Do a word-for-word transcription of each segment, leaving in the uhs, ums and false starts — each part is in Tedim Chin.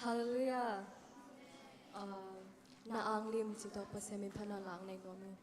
Halleluiah. Ah, na anglim cih tawh Pasian min phatna lang nei nuam ing.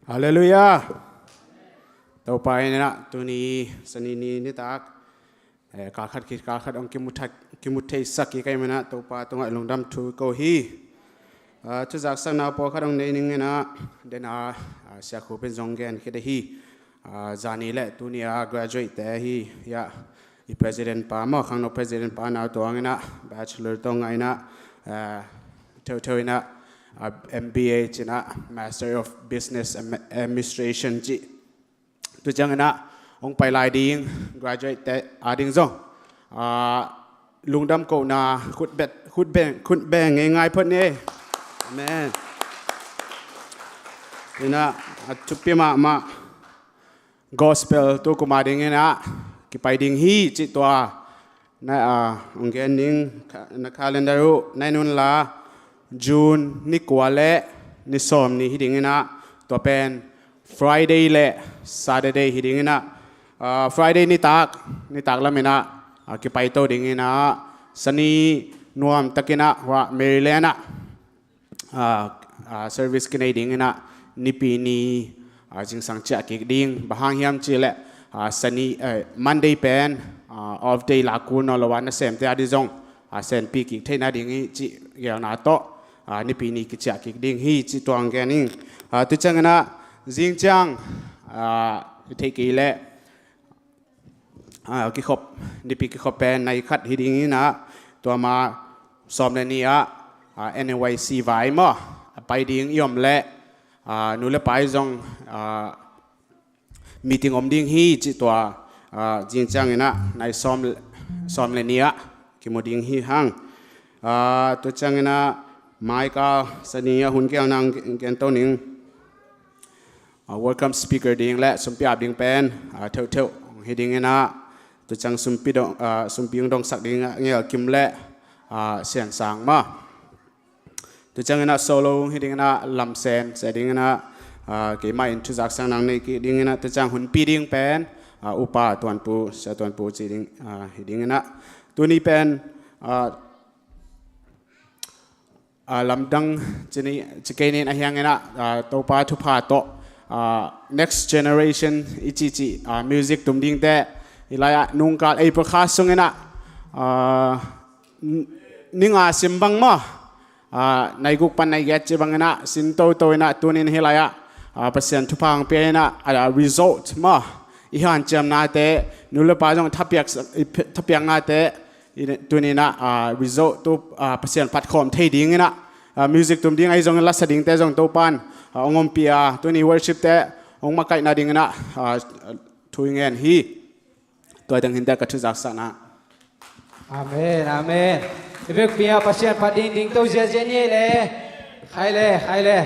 Halleluiah. Topa in ah tuni Sani ni nitak, eh, kalkhat khit kalkhat hong kimu thak, kimu theisak i ka hih manin ah Topa tungah lungdam thu ko hi. Ah, thuzaksakna pawlkhat hong nei ning in ah, den a, ah, Sia Khup in zong gen khit ahi. Ah, zani le tuni a graduate te hi, ya, i president pa maw, khangno president pa nau tuang in ah, bachelor tawh ngah in ah, ah, theutheu in ah, ah, M B A ci in ah, Master of Business Admi-, Administration ci. Tu ciang in ah, hong pai lai ding, graduate te a ding zong, ah, lungdam kohna, khut bet, khut beng, khut beng ngeingai phot ni. Amen. In ah, a thupi mahmah, gospel tu kum a ding in ah, kipai ding hi cih tua na, ah, hong gen ning, ka-, na calendar uh na en un la, June ni kua le ni sawm ni hi ding in ah, tua pen Friday le Saturday hi ding in ah, ah, Friday nitak, nitak lam in ah, ah, kipai to ding in ah, Sani nuam tak in ah, hua Maryland ah, ah, ah, service kinei ding in ah, Nipi ni, ah, zingsang ciah kik ding. Bang hang hiam cih leh, ah, Sani, eh, Monday pen, ah, off day la kul nawn lo a, nasemte a ding zong, ah, senpi kik theihna ding hi cih gelna tawh, ah, Nipi ni kiciah kik ding hi cih tua hong gen ing. Ah, tu ciang in ah, zing ciang, ah, i theih kei leh, ah, kikhop, Nipi kikhop pen nai khat hi ding in ah, tua ma sawm le ni ah, ah, N Y C vai maw, a pai ding i om leh, ah, nu le pa i zong, ah, meeting om ding hi cih tua, ah, zing ciang in ah, nai sawm, sawm le ni ah kimu ding hi hang. Ah, tu ciang in ah, mai ka Sani a hun kial nang gen to ning. Ah, welcome speaker ding le sumpi ap ding pen, ah, theuhtheuh hi ding in ah, tu ciang sumpi dong, ah, sumpi hong dongsak ding ah, Ngel Kim le, ah, Sian Sang maw. Tu ciang in ah solo hi ding in ah, lamsen se ding in ah, ah, keimah in thuzaksakna nei kik ding in ah, tu ciang hunpi ding pen, ah, Upa Tuanpu, Sia Tuanpu ci ding, ah, hi ding in ah. Tuni pen, ah, ah, lamdang ci ni, ci kei ning a hiang in ah, ah, Topa thupha tawh, ah, next generation i cih cih, ah, music tum dingte, i lai ah nungkal April kha sung in ah, ah, n-, ni nga sim bang maw, ah, nai guk pan nai giat ci bang in ah, sin toto in ah, tuni in hi lai ah, ah, Pasian thupha hong pia in ah, ah, result maw, i hanciamnate, nu le pa zong thapiak, i ph-, thapiaknate, i, tuni in ah, ah, result tu, ah, Pasian phat khawm thei ding in ah, ah, music tum ding ahi zong, lasa dingte zong Topan, ah, hong ompih a, tuni worship te hong makaihna ding in ah, ah, thu i ngen hi. Tua dang hi in te ka thuzaksakna. Amen, amen. I vekpi ah Pasian phat ding ding to ziazia ni le. Khai le, khai le.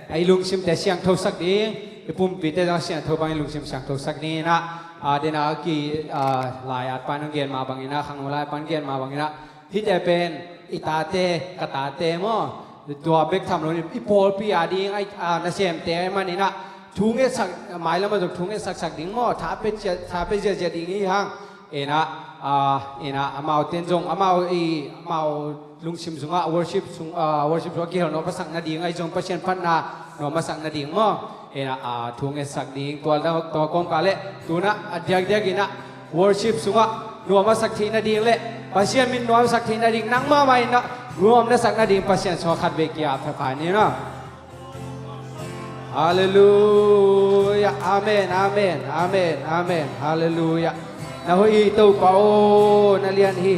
A i lungsimte siangthosak ding, i pumpite zong siangtho bang i lungsim siangthosak ni in ah, ah, den a ki, ah, lai-at pan hong gen mah bang in ah, khangno lai-at pan gen mah bang in ah, hihte pen i tate, ka tate maw, tua bek tham lo in i pawlpi a ding, ai, ah, nasemte ahih man in ah, thu ngetsak, mailam ah zong thu ngetsaksak ding maw, tha pia zia-, tha pia ziazia ding hi hang. In ah, ah, in ah, amau ten zong, amau i, amau lungsim sungah, worship sung, ah, worship sungah kihel nuam masak nading, ahi zong Pasian phatna nuam masak nading maw. In ah, ah, thu ngetsak ding, tua, tua kawmkal leh, tu in ah, a diakdiak in ah, worship sungah nuam masak theih nading leh Pasian min nuamsak theih nading, nangmah mah in ah nuam nasak nading Pasian sungah khatvei ki-ap pha ni in ah. Halleluiah. Amen, amen, amen, amen. Halleluiah. Na hoih hi Topa aw, na lian hi.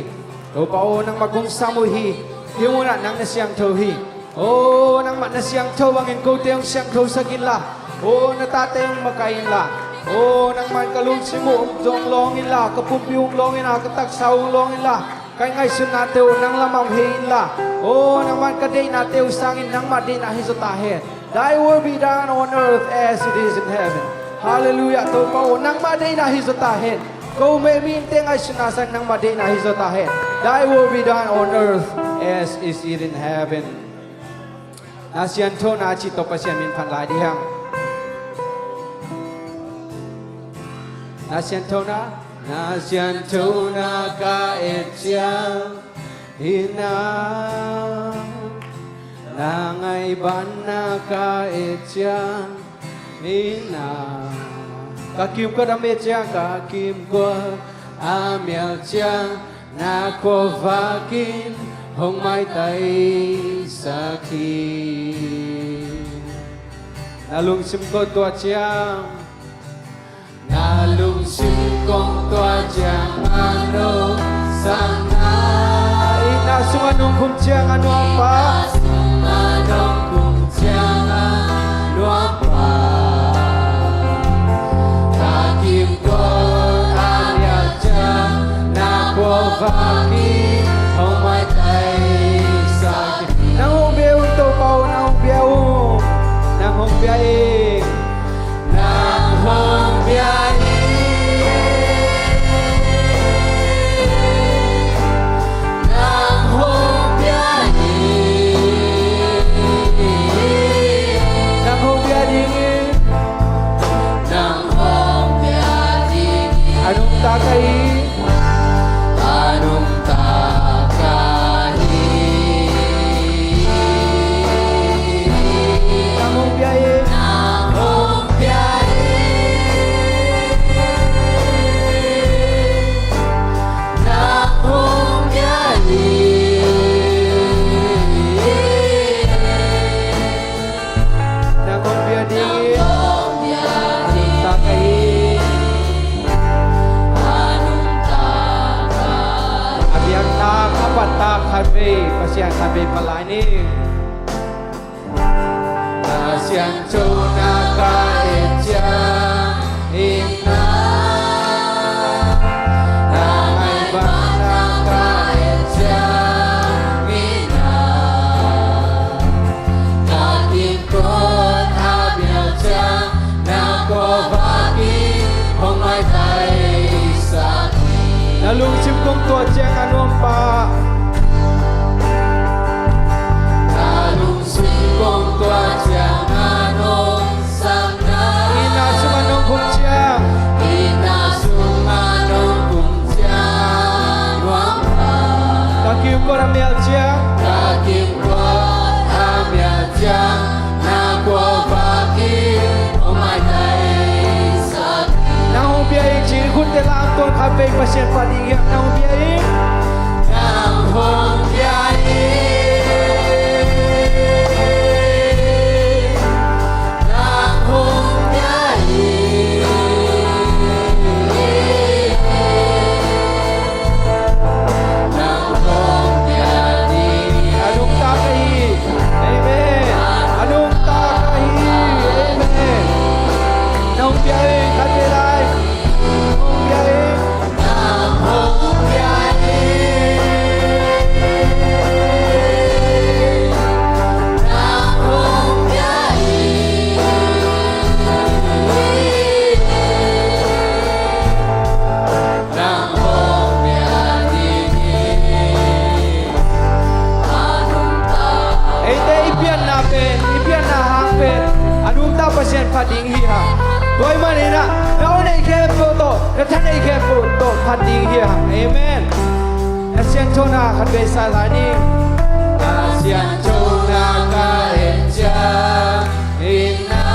Topa aw, nangmah kong sam uh hi. Hih munah nang na siangtho hi. Aw, nangmah na siangtho bangin kote hong siangthosak inla. Aw, na tate hong makaih inla. Aw, nangmah in ka lungsim uh hong lawng inla, ka pumpi uh hong lawng inla, ka taksa uh hong lawng inla. Ka ngaihsutnate uh nang lamah hong hei inla. Aw, nangmah in ka deihnate uh sangin nangmah deihna hi zaw ta hen. Thy will be done on earth as it is in heaven. Halleluiah, Topa aw, nangmah deihna hi zaw ta hen. Ko mite ngaihsutna sangin nangmah deihna hi zaw ta hen. Thy will be done on earth as it is in heaven. Na sianthona cih tawh Pasian min phat lai dih hang. Na sianthona, na sianthona ka et ciang, hi na, na ngaihbatna ka et ciang, Ina, ka kimkot a mial ciang, ka kimkot a mial ciang, na khuavak in hong maitaisak hi. Na lungsim kong tua ciang, na lungsim kong tua ciang a nong sang na. Ina sungah nong khum ciang a nuam pa. Ina sungah nong khum ciang a nuam pa. Ka kimkot a mial ciang, na khuavak in hong maitaisak hi. Nang hong bia ung Topa aw, nang hong bia ung. Nang hong bia ung. Nang hong bia ung. Nang hong bia ung. Nang hong bia ding ing. Nang hong bia ding ing. A nungta ka hi. A nungta ka hi. Nang hong bia ung. Nang hong bia ung. Nang hong bia ung. Nang hong bia ding ing. A nungta ka hi. A biaktak a pattak khatvei, Pasian khatvei phat lai ni. Ka siangthona ka et ciangin na, na ngaihbakna ka et ciangin na, ka kimkot a mial ciang, na khuavak in hong maitaisak hi. Na lungsim kong tua ciang a nuam pa. Na lungsim kong tua ciang a nong sang na. Ina sungah nong khum ciang. Ina sungah nong khum ciang a nuam pa. Ka kimkot a mial ciang. Ka kimkot a mial ciang, na khuavak in hong maitaisak hi. Nang hong bia ing ci-in khutte lamto, khatvei Pasian phat ding hi hang. Nang hong bia ing. Nang hong bia ing. Nang hong bia ing. Nang hong bia ding ing. A nungta ka hi. Amen. A nungta ka hi. Amen. Nang hong bia ing, khatvei lai. Nang hong bia ing. Nang hong bia ing. Nang hong bia ing. Nang hong bia ding ing. A nungta. Eite i pianna pen, i pianna hang pen, a nungta Pasian phat ding hi hang. Tua ahih manin ah, na aw nei khempeuh tawh, na tha nei khempeuh tawh phat ding hi hang. Amen. Na siangthona khatvei sang lai ni. Na siangthona ka et ciangin na,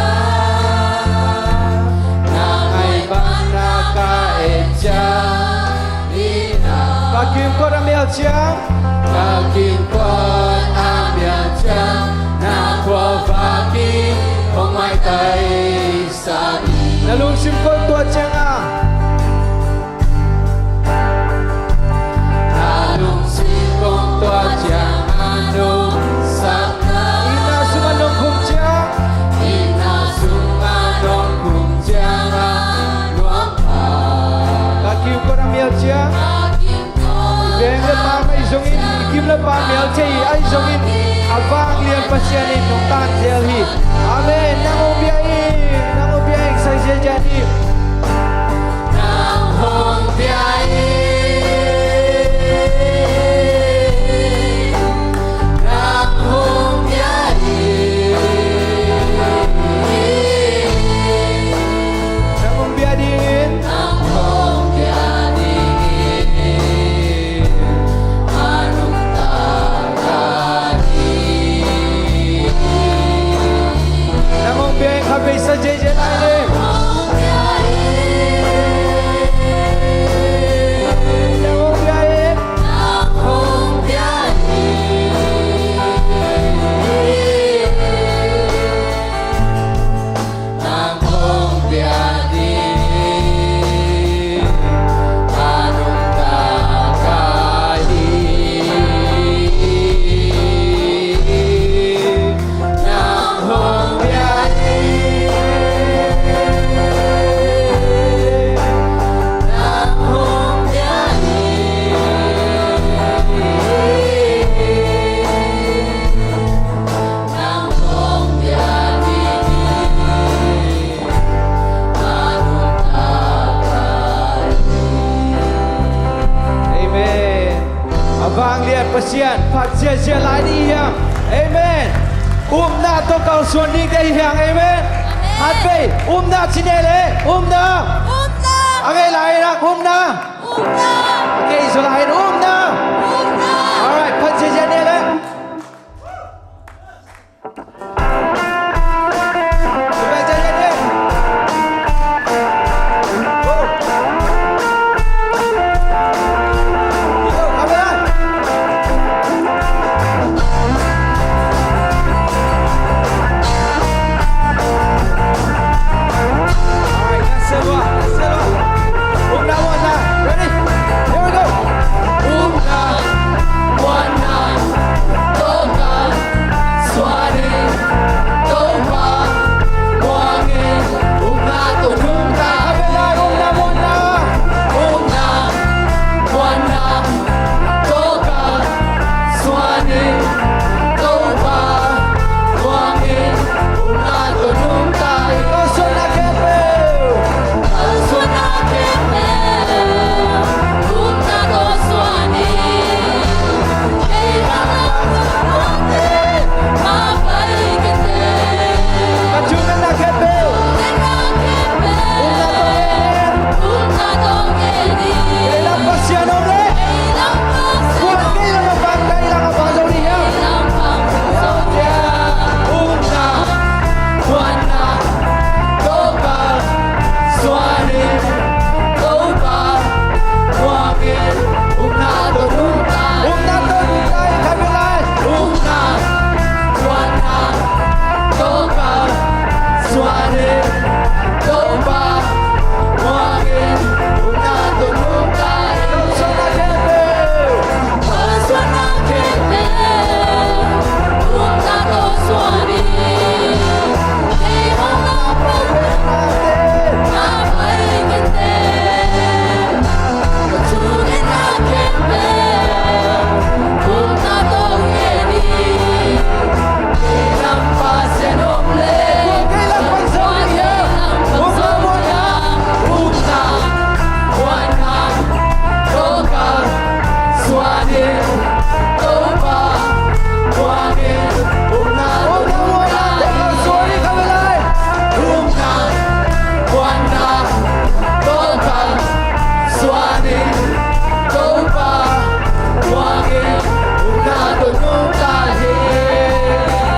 na ngaihbakna ka et ciangin na, ka kimkot a mial ciang. Ka kimkot a mial ciang, na khuavak in hong maitaisak hi. Na lungsim kong tua ciang a. Na lungsim kong tua ciang a nong sang na. Ina sungah nong khum ciang. Ina sungah nong khum ciang a nuam pa. Ka kimkot a mial ciang. Ka kimkot. Veng le paam ahi zongin, i kim le paam mial thei ahi zongin, a vanglian Pasian in nong tan zel hi. Amen. Nang hong bia ing, nang hong bia ing, sang ziahziah ni. Nang hong bia ing. Nang hong bia ing. Nang hong bia ding ing. Nang hong bia ding ing. A nungta ka hi. Nang hong bia ing, khatvei sang ziahziah. Sian, phat ziazia lai ni hiam? Amen. Upna tawh kalsuan dingte hi hiam? Amen. Amen. Khat vei, upna ci ni leh, upna. Upna. A ngei lai in ah, upna. Upna. A ngei zaw lai in, upna. Upna. Alright, phat ziazia ni leh.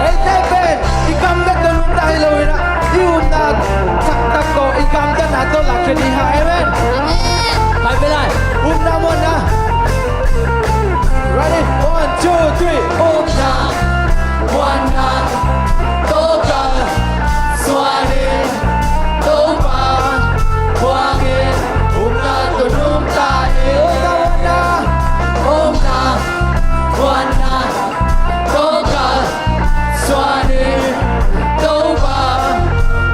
Eite pen i gamtat tawh nungta hi lo in ah, i upna taktak tawh, i gamtatna tawh lakkhiat ni hang. Amen. Amen. Hai pe lai. Upna muanna. Ready? One, two, three. Upna muanna tawh kalsuan in, Topa muang in, upna tawh nungta in. Upna muanna, upna muanna tawh kalsuan in, Topa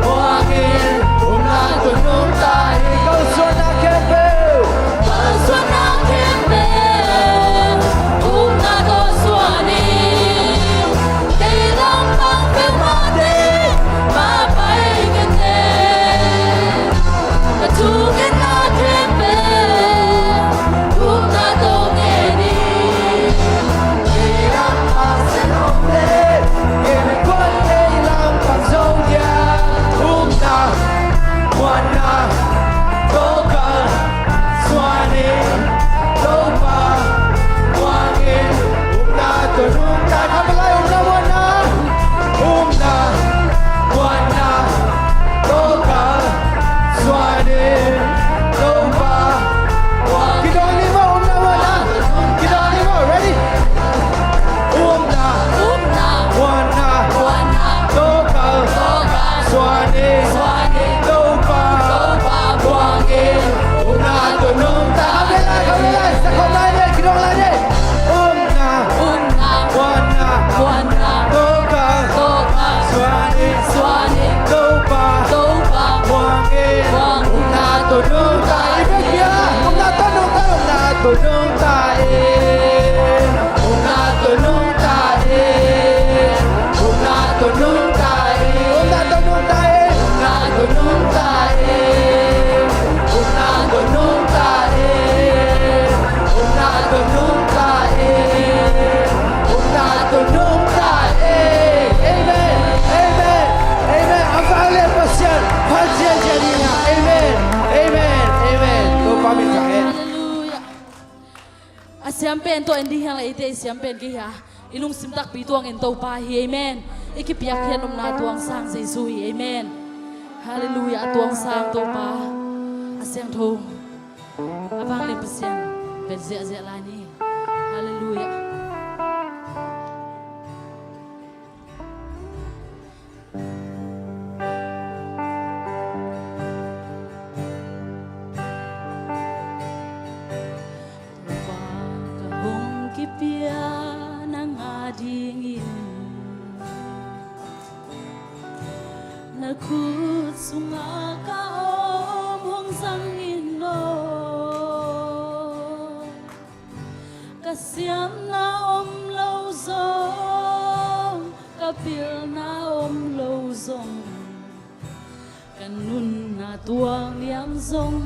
muang in, upna tawh nungta in. Kalsuanna khempeuh. Kalsuanna khempeuh, upna tawh suan in. Kei lampang peuhmah teh mappai kei teh. Ka thungetna khempeuh upna tawh ngen in. Kei lampang Pasian om leh, kei kuan kei lampang Zo dia. Upna muanna tawh kalsuan in, Topa muang in, upna tawh nungta in. Upna muanna, upna muanna tawh kalsuan in, Topa muang in. Kidawng ni maw, upna muanna. Kidawng ni maw, ready? Upna, upna muanna, muanna tawh kalsuan in, suan in, Topa, Topa muang in, upna tawh nungta in. Kidawng lai ni. Upna, upna muanna, muanna tawh kalsuan in, suan in, Topa, Topa muang in, muang in, upna tawh nungta in. Upna tawh nungta in, upna tawh nungta in. Upna tawh nungta in, upna tawh nungta in, upna tawh nungta in, upna tawh nungta in, upna tawh nungta in, upna tawh nungta in, Siam pen tawh en ding hiang la, eite i siam pen kei hi a, i lungsim takpi tuang en Topa hi. Amen. I kipiak hiat nopna tuang sang Jesu hi. Amen. Halleluiah. A tuang sang Topa a siangtho a vanglian Pasian pen ziahziah lai ni. Halleluiah. Topa, ka hong kipia nang adingin, na khut sungah ka om hong zangin aw. Ka siamna om lo zong, ka pilna om lo zong, ka nunna tuang liam zong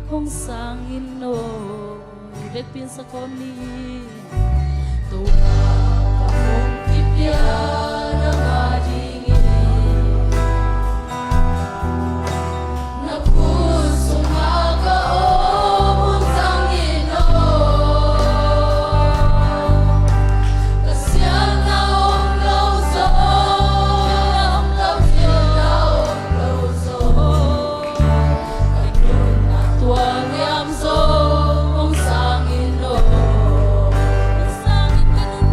hong sangin aw. Vekpi in sa khawm ni. Topa, ka hong kipia nang adingin, na khut sungah ka om hong zangin aw. Ka siamna om lo zong, ka pilna om lo zong, ka nunna tuang liam zong hong sangin aw. Hong sangin ka nunna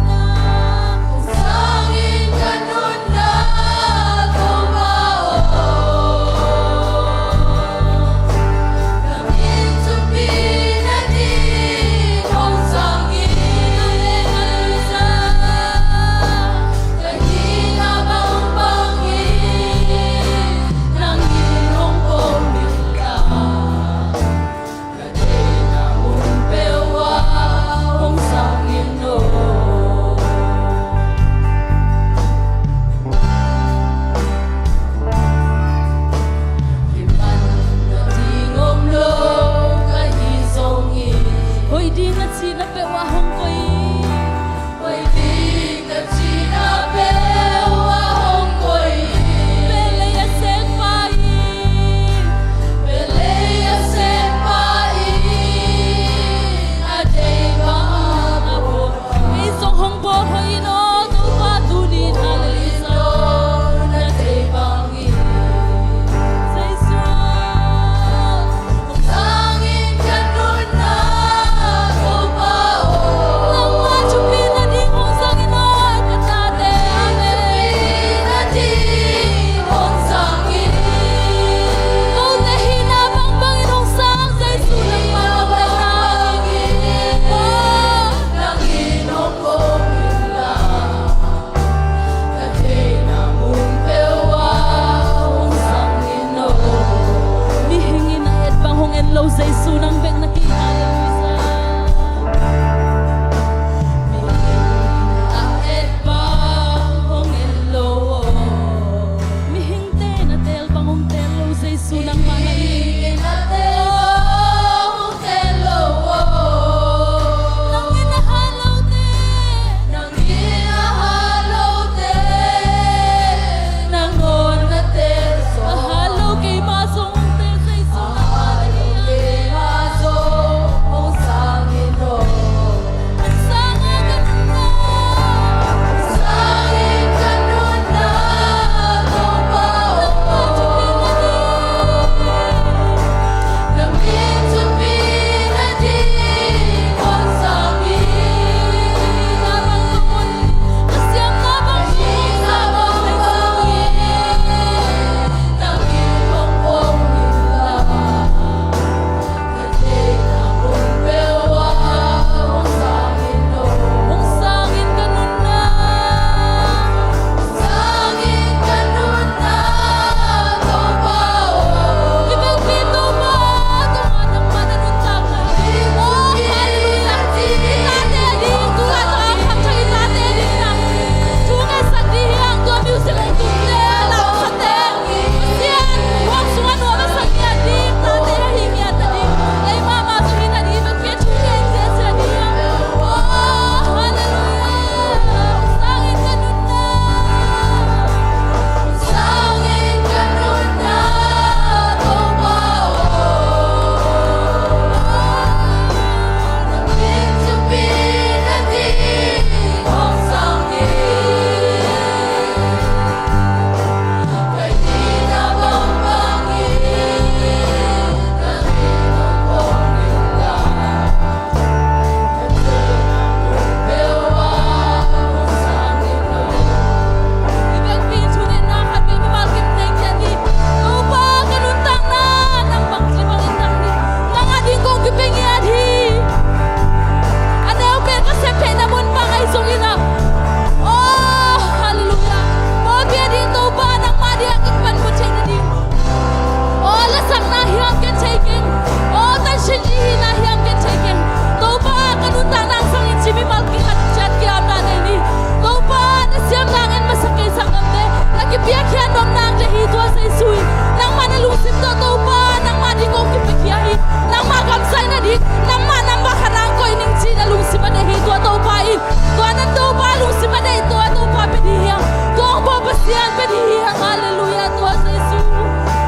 Sian pen hi hang, halleluiah, tua Jesu.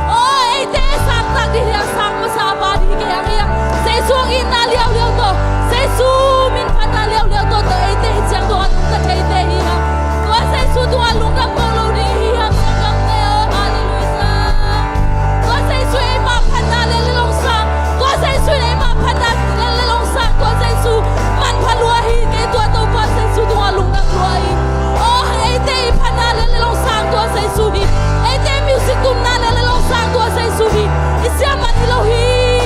Aw, eite sangtak ding hi hang, sang masa pa ding hi kei hang hi hang. Jesu hong itna liauliau tawh, Jesu min phatna liauliau tawh, tua eite hi ciang tua nungta theite hi hang. Tua Jesu tungah lungdam kong lo ding hi hang, sanggamte aw, halleluiah. Tua Jesu eima phatna le le long sang, tua Jesu eima phatna le le long sang, tua Jesu manpha lua hi kei, tua Topa Jesu tungah lungdam lua hi. Aw, hang eite i phatna le le long sang tua Jesu hi. Eite music tumna le le long sang tua Jesu hi. I siam man hi lo hi.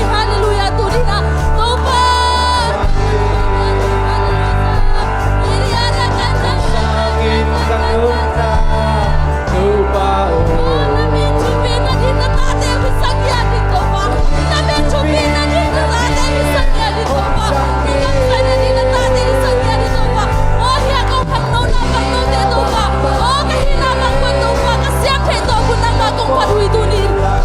Halleluiah, tu ni-in ah Topa. Sangin ka nuntak Topa aw. Aw, na min thupi nading na tate uh hi sanggam ding Topa. Na min thupi nading na tate uh hi sanggam ding Topa. Na kamsai nading na tate uh hi sanggam ding Topa. Aw, hih a kong khangno na khangnote Topa. Aw, ka hihna bang pan Topa, ka siam theih tawp un nangmah kong phat uh hi tuni.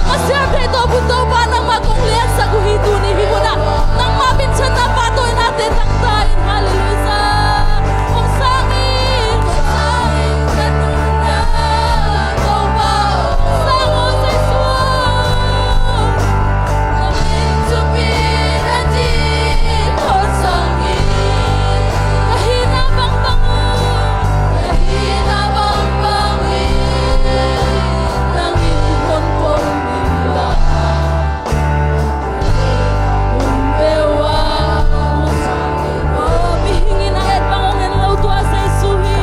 Ka siam theih tawp un Topa, nangmah kong liansak uh hi tuni. Hih munah nangmah minthanna pahtawinate tangta in, halleluiah. Hong sang in, hong sang in ka nunna Topa aw. Sang aw Jesu. Na min thupi nading hong sang in. Ka hihna bangbang uh, ka hihna bangbang in, nang in hong pom in la. Mihing in a et bang hong en lo tua Jesu hi.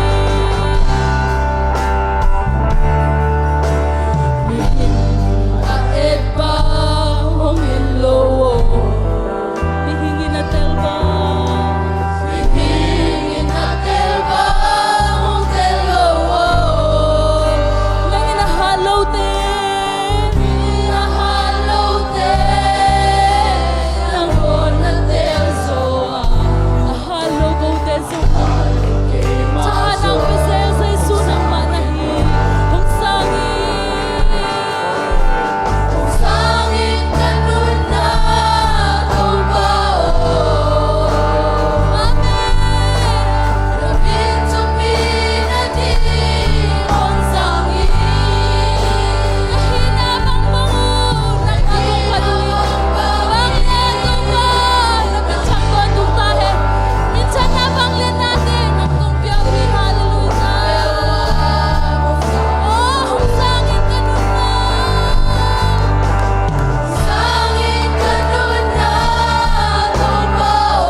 Mihing a et bang hong en lo. Mihing in a tel bang. Mihing in a tel bang hong tel lo. Nang in a hat lote, nang in a hat lote, nang hong na tel zo a, a hat lo kote zong thahat nang pia zel Jesu nangmah na hi. Hong sang in. Hong sang in ka nunna Topa aw. Amen. Na min thupi nading hong sang in. Ka hihna bangbang uh nang a kong phat uh hi. Bang lian Topa, na min thang tua tung ta hen. Minthanna bang lian nate nang kong pia uh hi, halleluiah. Aw, hong sang in ka nunna. Sang in ka nunna Topa aw.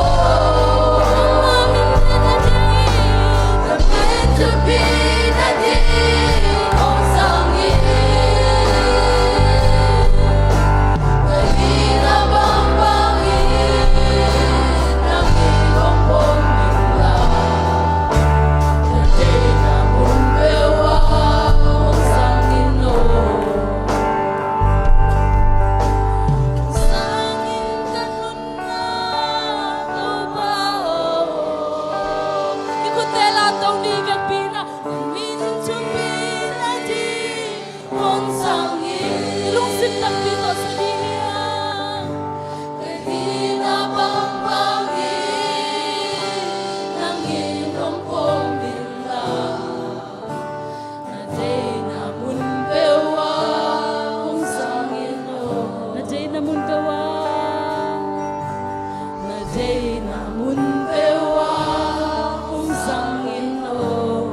Nangmah min lian nading, na min thupi nading hong sang in. Ka hihna bangbang in nang in hong pom in la. Na deihna mun peuh ah hong sang in aw. Hong sang in ka nunna Topa aw. I khutte la to ni vekpi in ah, min thupi nading hong sang in. I lungsim takpi tawh sa ding hi hang. Ka hihna bangbang in nang in hong pom in la. Na deihna mun peuh ah hong sang in aw. Na deihna mun peuh ah. Na deihna mun peuh ah hong sang in aw.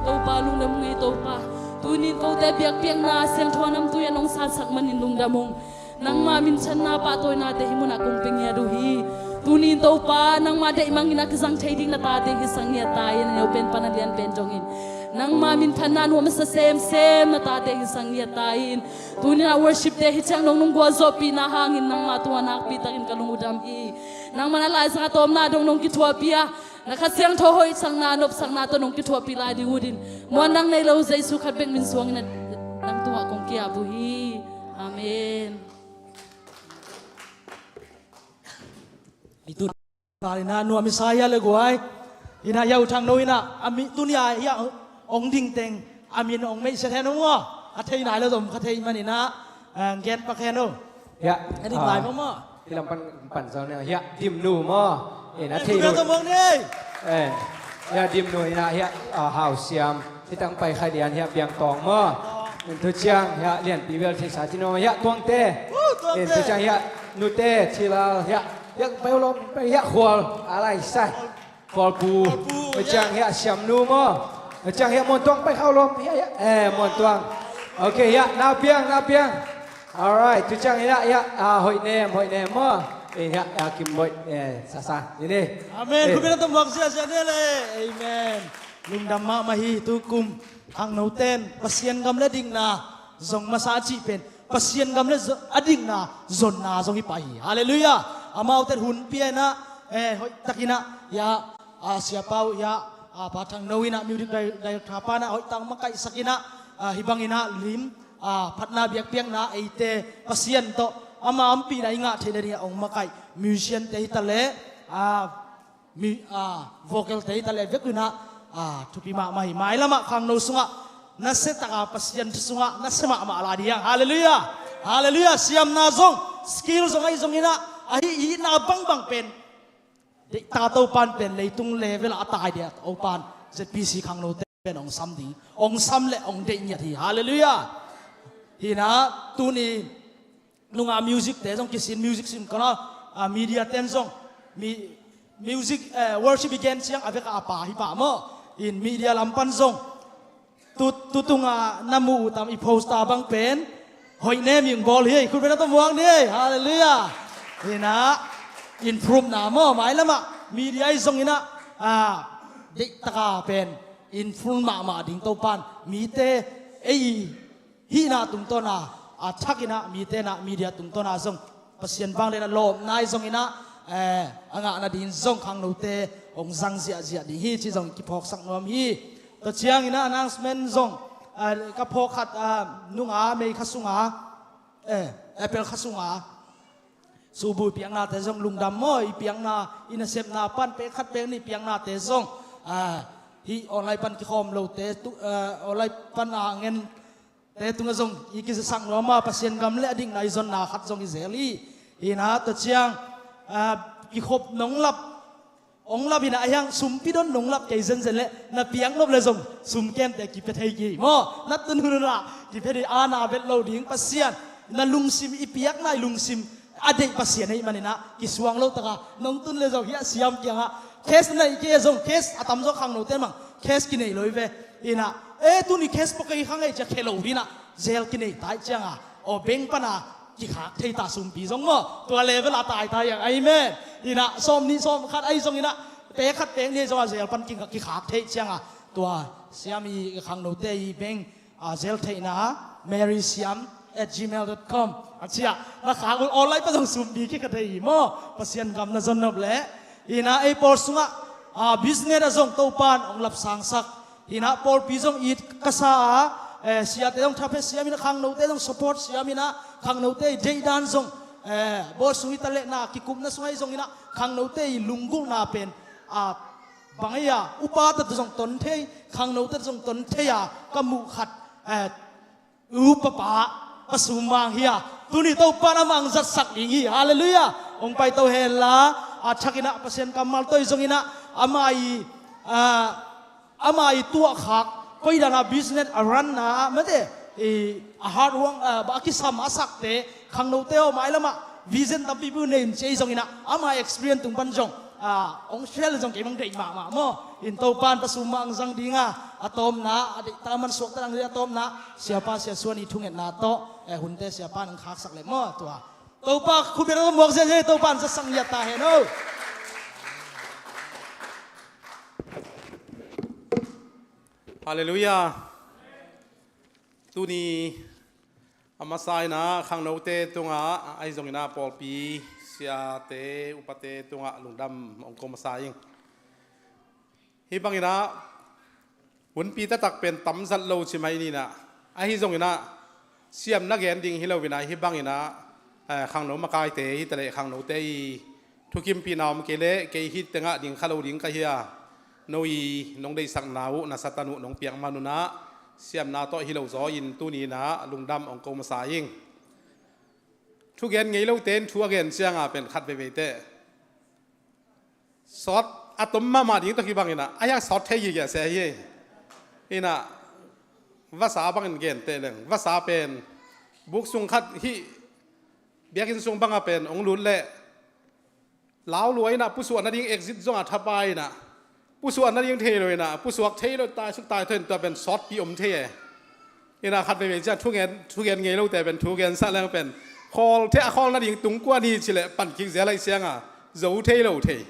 Topa lungdam ung ei Topa. Tuni in kote biakpiakna siangtho a namtui ah nong satsak manin lungdam ung. Nangmah minthanna pahtawinate hih munah kong pia ngiat uh hi. Tuni in Topa, nangmah deih mangin a kizang thei ding na tate hi sang ngiat ta in, a neu pen pan a lian pen dongin nangmah minthanna nuam a sa semsem na tate hi sang ngiat ta in. Tuni in a worship te hi ciang nong nung gualzawhpihna hangin nangmah tungah nakpi takin ka lung uh dam hi. Nangmah na laizang a tawpna dong nong kithuahpih a, na Kha Siangtho hoihsakna, nopsakna tawh nong kithuahpih lai ding uh din, muan dang nei lo Jesu khat bek min suangin nang tungah kong ki-ap uh hi. Amen. Tua inah nuam i sa hia le guai. Inah Yau Thang No inah a mi tuni a hia ong ding teng a min ong meihsiat hen ong aw. A thei nai lo zom kha thei man inah, eh, gen pak hen ong. Hia, a dik lai maw maw. Hi lam pan pan zau ne hia Dim Nu maw. Inah thei lo zom ong ni. Eh. Hiah Dimnu in ah hiah, ah, Hau Siam, hi tang pai kha lian hiah Piang Tawng maw. In tu ciang hiah Lianpi bel theihsa ci no hiah Tuangte. Woo, Tuangte. In tu ciang hiah Nute Thilal hiah, hiah pai lawm pai hiah Khual a lai sai. Khualpu. Khualpu, tu ciang hiah Siamnu maw. Tu ciang hiah Muantuang pai khau lawm hiah, hiah, eh, Muantuang. Ok, hiah Nau Piang, Nau Piang. Alright, tu ciang hiah, hiah, ah, Hoih Nem, Hoih Nem maw. Eh, hiah, hiah Kim Boih, eh, sa sa. Ni ni. Amen. Eh. Khut beng tawh muak ziahziah ni le. Amen. Lungdam mahmah hi tu kum khangnote'n Pasian gam le dikna zong masa a cih pen Pasian gam le zo-, a dikna zonna zong hi pah hi. Halleluiah. Amaute hun pia in ah, eh, hoih takin ah, hiah, ah, Sia Pau, hiah, ah, Pa Thang No in ah music di-, director pa in ah hoih tak makaihsak in ah, ah, hih bangin ah lim, ah, phatna biakpiakna eite Pasian tawh ama ompihna i ngah theih nading ah hong makaih musician-te hi ta leh, ah, mi, ah, vocal-te hi ta leh, a vek un ah, ah, thupi mahmah hi. Mailam ah khangno sungah nasia tak a, Pasian thu sungah nasia mahmah lai ding. Halleluiah. Halleluiah. Siamna zong, skill zong ahi zongin ah, ahi, hihna bangbang pen deih tak a Topa'n pen leitung level ah a tai dia Topa'n ZPC khangnote pen hong sam ding, hong sam leh hong deih ngiat hi. Halleluiah. Hi in ah tuni nung a music-te zong kisin, music sin kawm a, ah, media-te'n zong mi-, music, eh, worship i gen ciang a vek a pa hi pah maw. In media lam pan zong tu, tu tung a na mu uh tam, i poster bang pen Hoih Nem in bawl hi. Khut beng tawh muak ni. Halleluiah. Hi in ah improve-na maw, mailam ah media ahi zongin ah, ah, deih tak a pen improve mahmah ding Topa'n mite, ei hihna tungtawn a, a thak in ah mite in ah media tungtawn a zong Pasian vangliatna lawpna ahi zongin ah, eh, a ngah nading zong khangnote hong zang ziahziah ding hi ci zong kiphawksak nuam hi. Tua ciangin ah announcement zong, ah, ka phawk khat, ah, nung a May kha sung a, eh, April kha sung a subu i piaknate zong lungdam maw, i piakna, i nasepna pan pek khat pek nih piaknate zong, ah, hih online pan kikhawm lote, tu, ah, online pan a ngen te tungah zong i kizasak nuam a, Pasian gam le a dikna i zonna khat zong i zel hi. Hi in ah tua ciang, ah, kikhop nong lap, hong lap hi in ah, a hiang sumpi don nong lap kei zenzen leh na piak nop leh zong sum kemte kipia thei kei hi maw. Na tun hun un ah kipia thei, a na bet lo ding Pasian. Na lungsim, i piakna i lungsim a deih Pasian ahih manin ah kisuang lo tak a nong tun leh zong hiah Siam kiangah cash na neih kei zong, cash a tamzaw khangnote mang cash kinei lo hi ve. Hi in ah, eh, tuni cash pawh kei kha ngei ci a khe lo ding in ah zel kinei ta ahih ciang a, aw, bank pan a kikhak thei ta sumpi zong maw. Tua level a tai ta hi hang. Amen. Hi in ah sawm nih sawm khat ahi zongin ah, pek khat pek nih zong a zel pan ki-, kikhak thei ciang a, tua Siam i khangnote i bank, ah, zel theihna, Mary Siam at gmail dot com a ci a, na khak uh online pan zong sumpi kikha thei hi maw, Pasian gam na zon nop leh. Hi in ah ei pawl sungah, ah, business ah zong Topa'n hong lapsangsak. Hi in ah pawlpi zong it ka sa a, eh, siate zong thapia siam in ah, khangnote zong support siam in ah, khangnote i deihdan zong, eh, bawl sung hi ta leh, na kikupna sung ahi zongin ah khangnote i lunggulhna pen, ah, bang hi a, upate tawh zong ton thei, khangnote tawh zong ton thei a ka muh khat, eh, upa pa Pa Sum Mang hi a, tuni Topa'n amah hong zatsak ding hi. Halleluiah. Hong paito hen la, a thak in ah Pasian kammal tawh ahi zongin ah, ama i, ah, ama i tuahkhak, koi dan a business a run-na, mate, i, a hard work, ah, a kisam a sakte, khangnote aw, mailam ah vision tampi bek nei un ci ahi zongin ah, ama experience tung pan zong, ah, hong share leh zong kei bang deih mahmah maw. In Topa'n Pa Sum Mang zang ding a, a tawpna, a deih tak a man suakta dang a tawpna, Siapa Sia Suan i thungetna tawh, eh, hunte Siapa'n hong khaksak leh maw, tua. Topa khut beng tawh muak ziahziah, Topa'n zatsak ngiat ta hen aw. Halleluiah. Tuni a masa in ah khangnote tungah ahi zongin ah pawlpi siate upate tungah lungdam hong ko masa ing. Hih bangin ah hunpi taktak pen tamzat lo ci mai ni in ah, ahi zongin ah siam na gen ding hi lo in ah, hih bangin ah, eh, khangno makaite hi ta leh khangnote i thukimpihna om kei leh kei hih tengah ding kha lo ding ka hi a, no i nong deihsakna uh, na Satan uh nong piak man un ah, siamna tawh hi lo zaw in tuni in ah lungdam hong ko masa ing. Thu gen ngei lote in thu a gen ciang a pen khat veivei teh sawt a tom mahmah ding tawh kibang inah a hiak sawt thei gige se hi. Inah vasa bangin gente leng vasa pen buk sung khat hih biakinn sung banga pen hong lut leh lau lua inah pusuah nading exit zongah thapa inah pusuah nading thei lo inah pusuak thei lo tai suk tai thaw in tua pen sawtpi om thei e. Inah khat veivei ciah thugen thugen ngei lote pen thugen sah leng pen khawl thei a khawl nading tungkuan hi cileh pan kik zel aih sianga zo thei lo thei.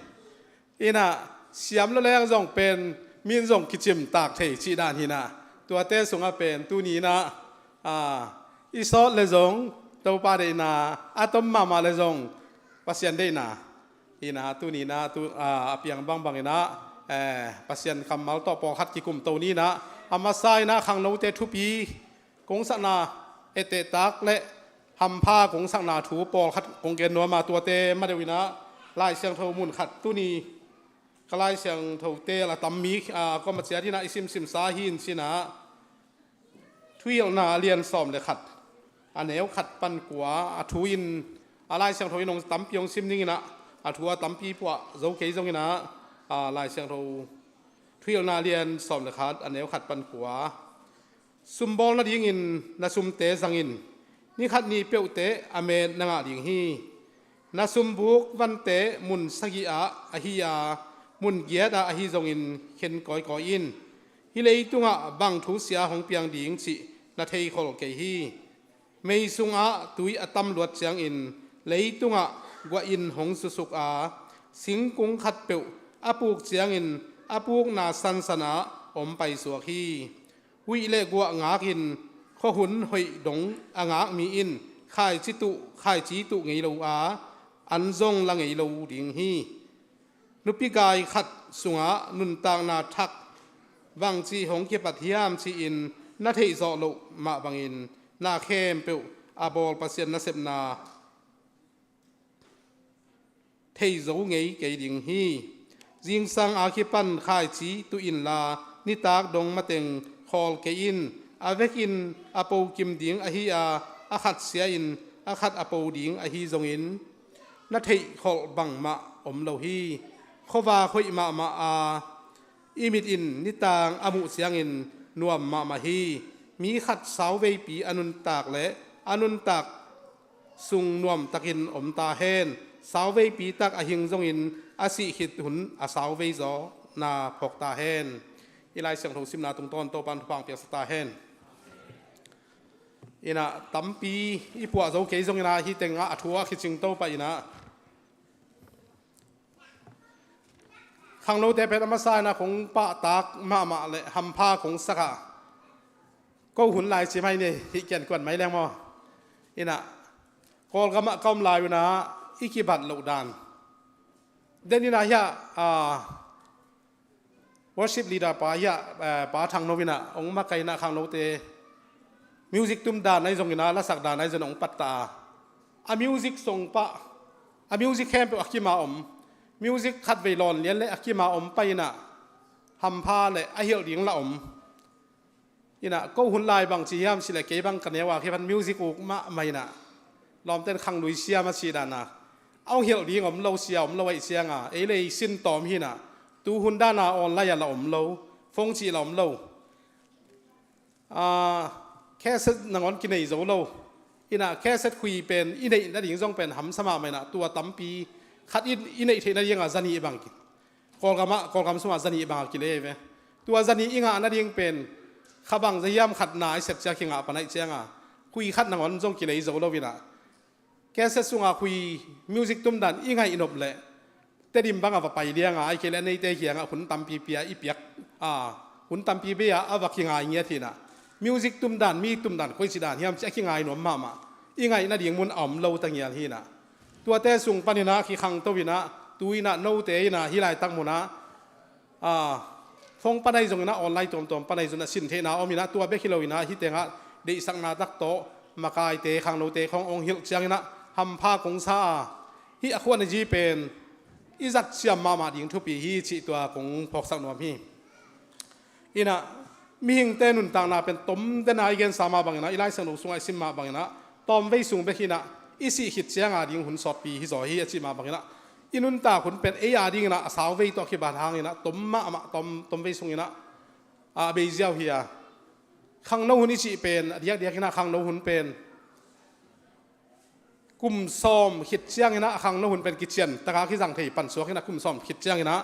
Inah siam lo leng zong pen min zong kicim tak thei cih dan hinah tuate sungah pen tuni inah i sawt le zong Topa deihna a tom mahmah le zong Pasian deihna inah tuni inah a piang bangbang inah Pasian kammal tawh pawlkhat kikumto ni inah a masa inah khangnote thupi kong sakna ettehtak le hampha kong sakna thu pawlkhat kong gen nuam a tuate ma deuh inah Lai Siangtho mun khat tuni ka Lai Siangthote la tam mi koma ciat inah i simsimsa hi in cinah Thuhilhna a lian sawm le khat a neu khat pan kua a thu in a Lai Siangtho in hong tampi hong sim ning inah a thu a tampi puah zo kei zong inah Lai Siangtho Thuhilhna a lian sawm le khat a neu khat pan kua sumbawl nadingin na sumte zangin ni khat ni peuhteh a met na ngah ding hi. Na sumbuk vante mun sagih ah ahi a mun giat ah ahi zongin khen kawikawi in. Hih leitungah bang thu sia hong piang ding cih na theikhol kei hi. Mei sungah tui a tam luat ciangin leitungah guah in hong susuk a singkung khatpeuh a puk ciangin a pukna sansanah om paisuak hi. Huih le guah ngakin khuahun hoih dong a ngakmi in khaici tuh khaici tuh ngei lo a an zong la ngei lo ding hi. Nupi gai khat sungah nuntakna thak bangci hong kipat hiam ci-in na theihzawh loh mah bangin na khempeuh a bawl Pasian nasepna thei zo ngei kei ding hi. Zingsang a kipan khaici tuh inla nitak dong mateng khawl kei in. A vekin a po kim ding ahi a a khat sia in a khat a po ding ahi zongin na theihkholh bangmah om lo hi. Khuavak hoih mahmah a i mit in nitang a muh ciangin nuam mahmah hi. Mi khat sauveipi a nuntak le a nuntak sung nuamtakin om ta hen. Sauveipi tak a hing zongin a sih khit hun a sauvei zaw na phawk ta hen. I Lai Siangtho simna tungtawn Topan thupha piaksa ta hen. Inah tampi i puah zo kei zong inah hih tengah a thu a khicing to pah inah khangnote pen a masa inah kong pahtak mahmah le hampha kong sakah ko hun lai ci mai ni hih kian kuan mai leng maw? Inah Kawlgamah ka om lai unah i kibat loh dan den inah hiah worship leader pa hiah pa Thangno inah hong makaih inah khangnote music tum dan ahi zong inah lasak dan ahi zong hong patta a a music song pah a music khempeuh a kima om music khatvei lawn lian le a kima om pah inah hampha le a hilh ding la om. Inah ko hun lai bang ci hiam cileh kei bang ka neu a khi pan music uk mahmah inah lawmten khanglui siam a cih dana a hong hilh ding om lo sia om lo aih cianga ei lei sin tawm hinah tu hun dana online a la om lo phone cih la om lo. Cassette nangawn kinei zo lo. Inah cassette khui pen i neih nading zong pen hamsa mahmah inah tua tampi khat in i neih theih nadinga zanih bang Kawlgamah Kawlgam sungah zanih banga kilei ve. Tua zanih i ngah nading pen kha bang zahiam khat na i sep cia kingah panaih cianga khui khat nangawn zong kilei zo lo inah cassette sunga khui music tumdan i ngaih nop leh Tedim banga va pai lianga ai kei le a neite kiangah hun tampi pia i piak a hun tampi bei a a va kingai ngiat hinah music tumdan mi tumdan koici dan hiam ci a kingai nuam mahmah i ngaih nading mun a om lo ta ngial hinah. Tuate sung paninah khi khangto inah tu inah note inah hih laitak munah phone panai zong inah online tuamtuam panai zong a sin theihna om inah tua bek hi lo inah hih tengah deihsakna tak tawh makaite khangnote khong ong hilh ciang inah hampha kong sa a hih a khuan a zi pen i zat siam mahmah ding thupi hi cih tua kong phawksak nuam hi. Inah mihingte nuntakna pen tom dena i gensa mah banginah i Lai Siangtho sungah i sim mah banginah tawmvei sung bek hinah i sih khit cianga ding hun sawtpi hi zaw hi a cih mah banginah i nuntak hun pen ei a dinginah a sauvei tawh a kibat hanginah tom mahmah, tom, tomvei sunginah a bei ziau hi a. Khangno hun i cih pen a diakdiakinah khangno hun pen kum sawm khit cianginah a khangno hun pen kician taka kizang thei pansuakinah kum sawm khit cianginah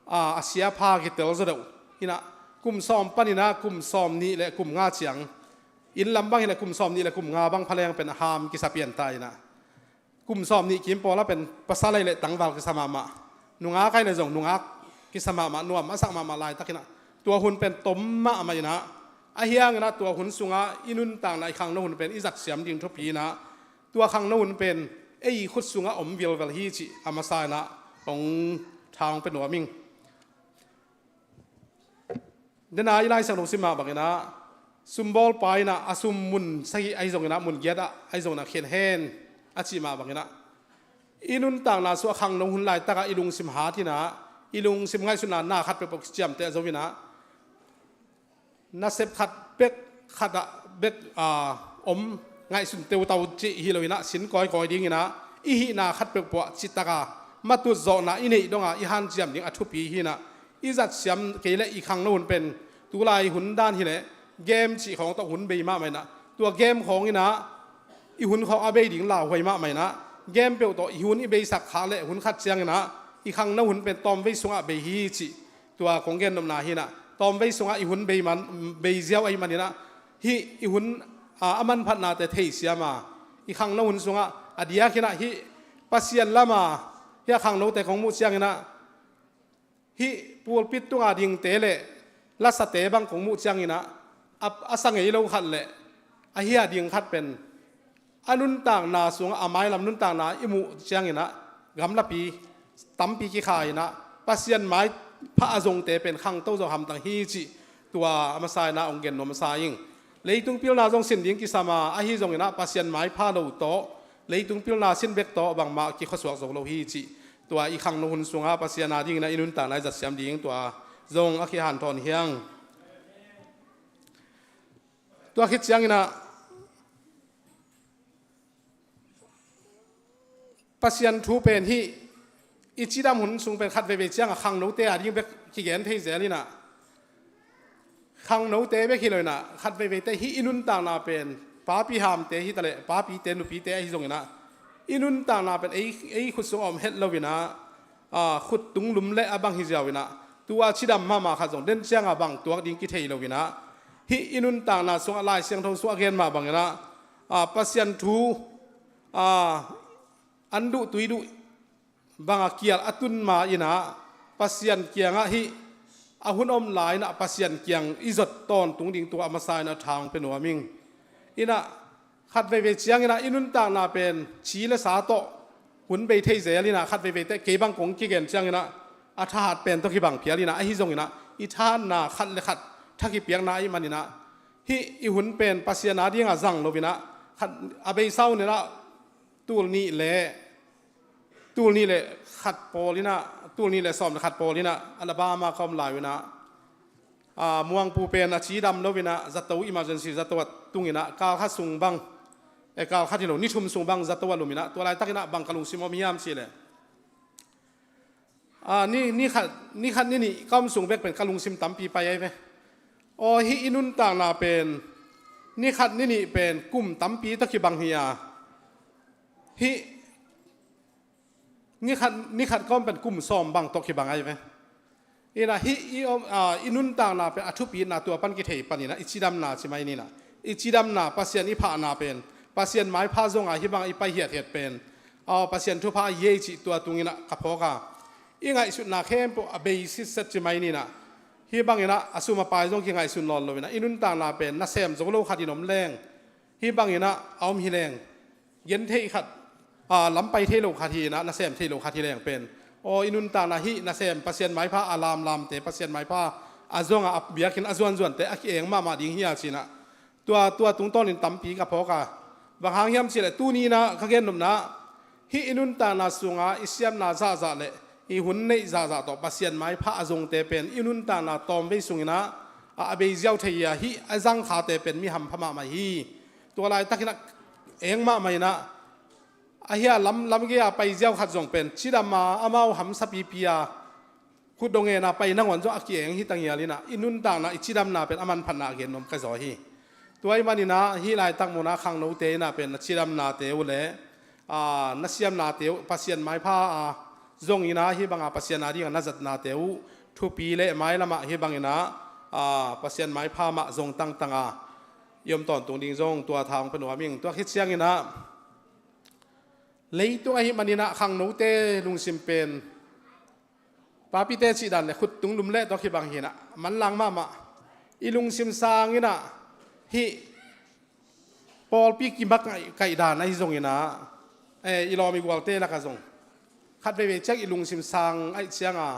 a, a siapha kitel zaw deuh inah kum sawm paninah kum sawm nih le kum nga ciang, inn lam bang hileh kum sawm nih le kum nga bang phaleng pen a ham kisa pian ta inah kum sawm nih kim pawla pen pasal ahi le tangval kisa mahmah, nungak ahi le zong nungak kisa mahmah, nuam a sak mahmah laitakinah tua hun pen tom mahmah inah, ahi hanginah tua hun sungah i nuntakna i khangno hun pen i zatsiam ding thupi inah tua khangno hun pen ei khut sungah om vilvel hi cih a masa inah hong tha hong pia nuam ing. Dena i Lai Siangtho sim mah banginah sumbawl pa inah a sum mun sagih ahi zonginah mun giatah ahi zonginah khian hen a cih mah banginah i nuntakna sungah khangno hun laitakah i lungsim hat inah i lungsim ngaihsutna na khat peuhpeuh kiciamteh zo inah nasep khat bek khatah bek a om ngaihsun teutau cih hi loinah sin kawikawi dinginah i hihna khat peuhpeuh ah citaka matut zawhna i neih donga i hanciam ding a thupi hinah i zatsiam kei le i khangno hun pen tulai hun dan hileh game cih khawng tawh hun bei mahmah inah tua game khawnginah i hun khawng a bei ding lauhuai mahmah inah game peuh tawh i hun i beisak khak le hun khat cianginah i khangno hun pen tawmvei sungah bei hi cih tua kong gennopna hinah tawmvei sungah i hun bei man, bei ziau ahi maninah hih i hun a, a manphatnate theisiama i khangno hun sungah a diakinah hih Pasian lama hih a khangnote kong muh cianginah hih pulpit tunga dingte le lasate bang kong muh cianginah a, a sa ngei lo khat le ahi a ding khat pen a nuntakna sungah a mailam nuntakna i muh cianginah gamlapi tampi kikha inah Pasian maipha a zongte pen khangto zo hamtang hi cih tua a masa inah hong gen nuam a sa ing. Leitung pilna zong sin ding kisam a ahi zonginah Pasian maipha lo tawh leitung pilna sin bek tawh bangmah kikhuasuak zo lo hi cih tua i khangno hun sungah Pasian a dinginah i nuntakna i zatsiam ding tua zong a kihanthawn hiang. Tua khit cianginah Pasian thu pen hih i cidam hun sung pen khat veivei ciangah khangnote a ding bek kigen thei zel inah khangnote bek hi lo inah khat veiveite hih i nuntakna pen papi hamte hitaleh papite nupite ahi zonginah i nuntakna pen ei, ei khut sungah om het lo inah a, khut tunglum le a bang hi ziau inah tua cidam mahmah khat zong den ciangah bang tuak ding kithei lo inah hih i nuntakna sungah Lai Siangtho sungah a gen mah banginah a, Pasian thu a, an duh tui duh bangah kial a tun ma inah Pasian kiangah hih a hun om lai inah Pasian kiang i zot tawntung ding tua a masa inah tha hong pia nuam ing. Inah khat veivei cianginah i nuntakna pen ci le sa tawh hun bei thei zel inah khat veiveite kei bang kong kigen cianginah a thahat pen tawh kibang phial inah ahi zonginah i thahatna khat le khat tha kipiakna ahi maninah hih i hun pen Pasian a dingah zang lo inah khat a beisa hun inah tul nih le tul nih le khat pawl inah tul nih le sawm le khat pawl inah Alabama ka om lai inah a, Muangpu pen a cidam lo inah zato emergency zato a tung inah kal khat sung bang e kal khat hi lo ni thum sung bang zato a lum inah tua laitakinah bang ka lungsim om hiam cihleh a, ni, ni khat, ni khat ni nih ka om sung bek pen ka lungsim tampi pai ahi ve. Aw hih i nuntakna pen ni khat ni nih pen kum tampi tawh kibang hi a hih ni khat, ni khat ka om pen kum sawm bang tawh kibang ahi ve. Inah hih i, om, a, i nuntakna pen a thupitna tua pan kithei paninah i cidamna ci mai ninah i cidamna Pasian i phahna pen Pasian maipha zonga hih bangah i pai hiathiat pen a, Pasian thupha a hiai cih tua tunginah ka phawk a i ngaihsutna khempeuh a bei sitset ci mai ninah hih banginah a sum a pai zong kingaihsun lawn lo inah i nuntakna pen nasem zo lo khat in om leng hih banginah a om hi leng gen theih khat a, lam pai thei lo khat hi inah nasem thei lo khat hi leng pen aw i nuntakna hih nasem Pasian maipha a lamlamte Pasian maipha a zonga a biakinn a zuanzuante a ki-eng mahmah ding hi a cinah tua, tua tungtawnin tampi ka phawk a bang hang hiam cihleh tuni inah ka gennopna hih i nuntakna sunga i siamna zahzah le i hun neih zahzah tawh Pasian maipha a zongte pen i nuntakna tawmvei sunginah a, a bei ziau thei hi a hih a zangkhate pen mi hampha mahmah hi. Tua laitakinah eng mahmah inah Ahi a lam, lamgei a pai ziau khat zong pen cidam a amau hamsa pipi a khutdong ngen a pai nangawn zong a ki-eng hi ta ngial in ah, i nuntakna, i cidamna pen a manphatna a gen nuam ka zaw hi. Tua ahih manin ah hih laitak mun ah khangnote in ah pen na cidamnate uh le, aa, na siamnate uh Pasian maipha a zong in ah hih bang a Pasian a ding a na zatnate uh thupi le mailam ah hih bang in ah, aa, Pasian maipha mah zong tangtang a i om tawntung ding zong tua tha hong pia nuam ing. Tua khit ciangin ah leitung ahih manin ah khangnote lungsim pen papite cih dan le khuttung lum le tua khit bang hi in ah manlang mahmah. I lungsim sang in ah hih pawlpi kimakaih dan ahi zong in ah, eh, i lawm i gualte lak ah zong khat veivei ciang i lungsim sang ahih ciang a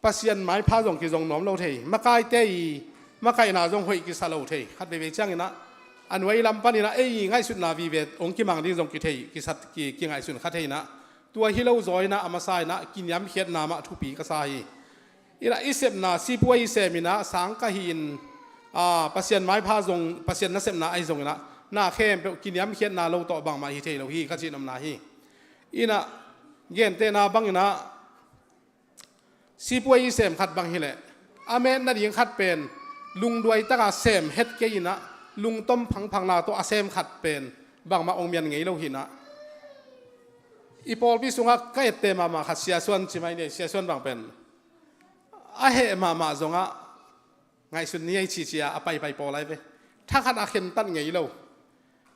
Pasian maipha zong kizong nuam lo thei, makaite i makaihna zong hoih kisa lo thei. Khat veivei ciang in ah a nuai lam pan in ah ei ngaihsutna vive hong kimang ding zong kithei, kisat, ki, kingaihsun kha thei in ah, tua hi lo zaw in ah a masa in ah kiniamkhiatna mah thupi ka sa hi. In ah i sepna, sipuai i sem in ah sang ka hi in, aa, Pasian maipha zong, Pasian nasepna ahi zong in ah na khempeuh kiniamkhiatna lo tawh bangmah hi thei lo hi ka cih nopna hi. In ah gentehna bang in ah sipuai i sem khat bang hi leh a met nading khat pen lungduai tak a sem het kei in ah lungtom phangphangna tawh a sem khat pen bangmah hong mian ngei lo hi in ah. I pawlpi sungah ka ette mahmah khat Sia Suan ci mai ni, Sia Suan bang pen a heh mahmah zong ah ngaihsun ni ei cici a a paipai pawl ai ve. Thakhat a khentat ngei lo.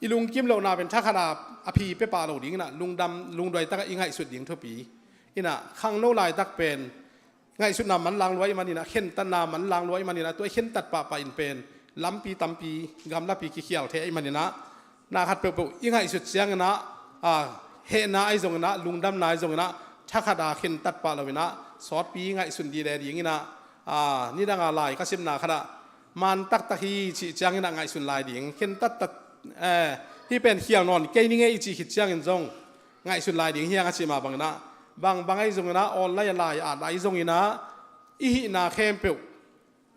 I lungkim lohna pen thakhat a a phi pia pah lo ding in ah lungdam, lungduai tak a i ngaihsut ding thupi. In ah khangno laitak pen ngaihsutna manlang lua ahih manin ah, khentatna manlang lua ahih manin ah, tua i khentat pahpah in pen lampi tampi, gamlapi kikhial thei ahih manin ah, na khat peuhpeuh i ngaihsut ciang in ah, a, hehna ahi zong in ah, lungdamna ahi zong in ah, thakhat a khentat pah lo in ah sawtpi ngaihsun dih le ding in ah, a, nidang a lai ka simna khat ah man taktak hi cih ciang in ah ngaihsun lai ding, khentattat, eh, hih pen khial nawn kei ning ei i cih khit ciangin zong ngaihsun lai ding hi hang a cih mah bang in ah, bangbang ahi zong in ah online a lai a at ahi zong in ah i hihna khempeuh,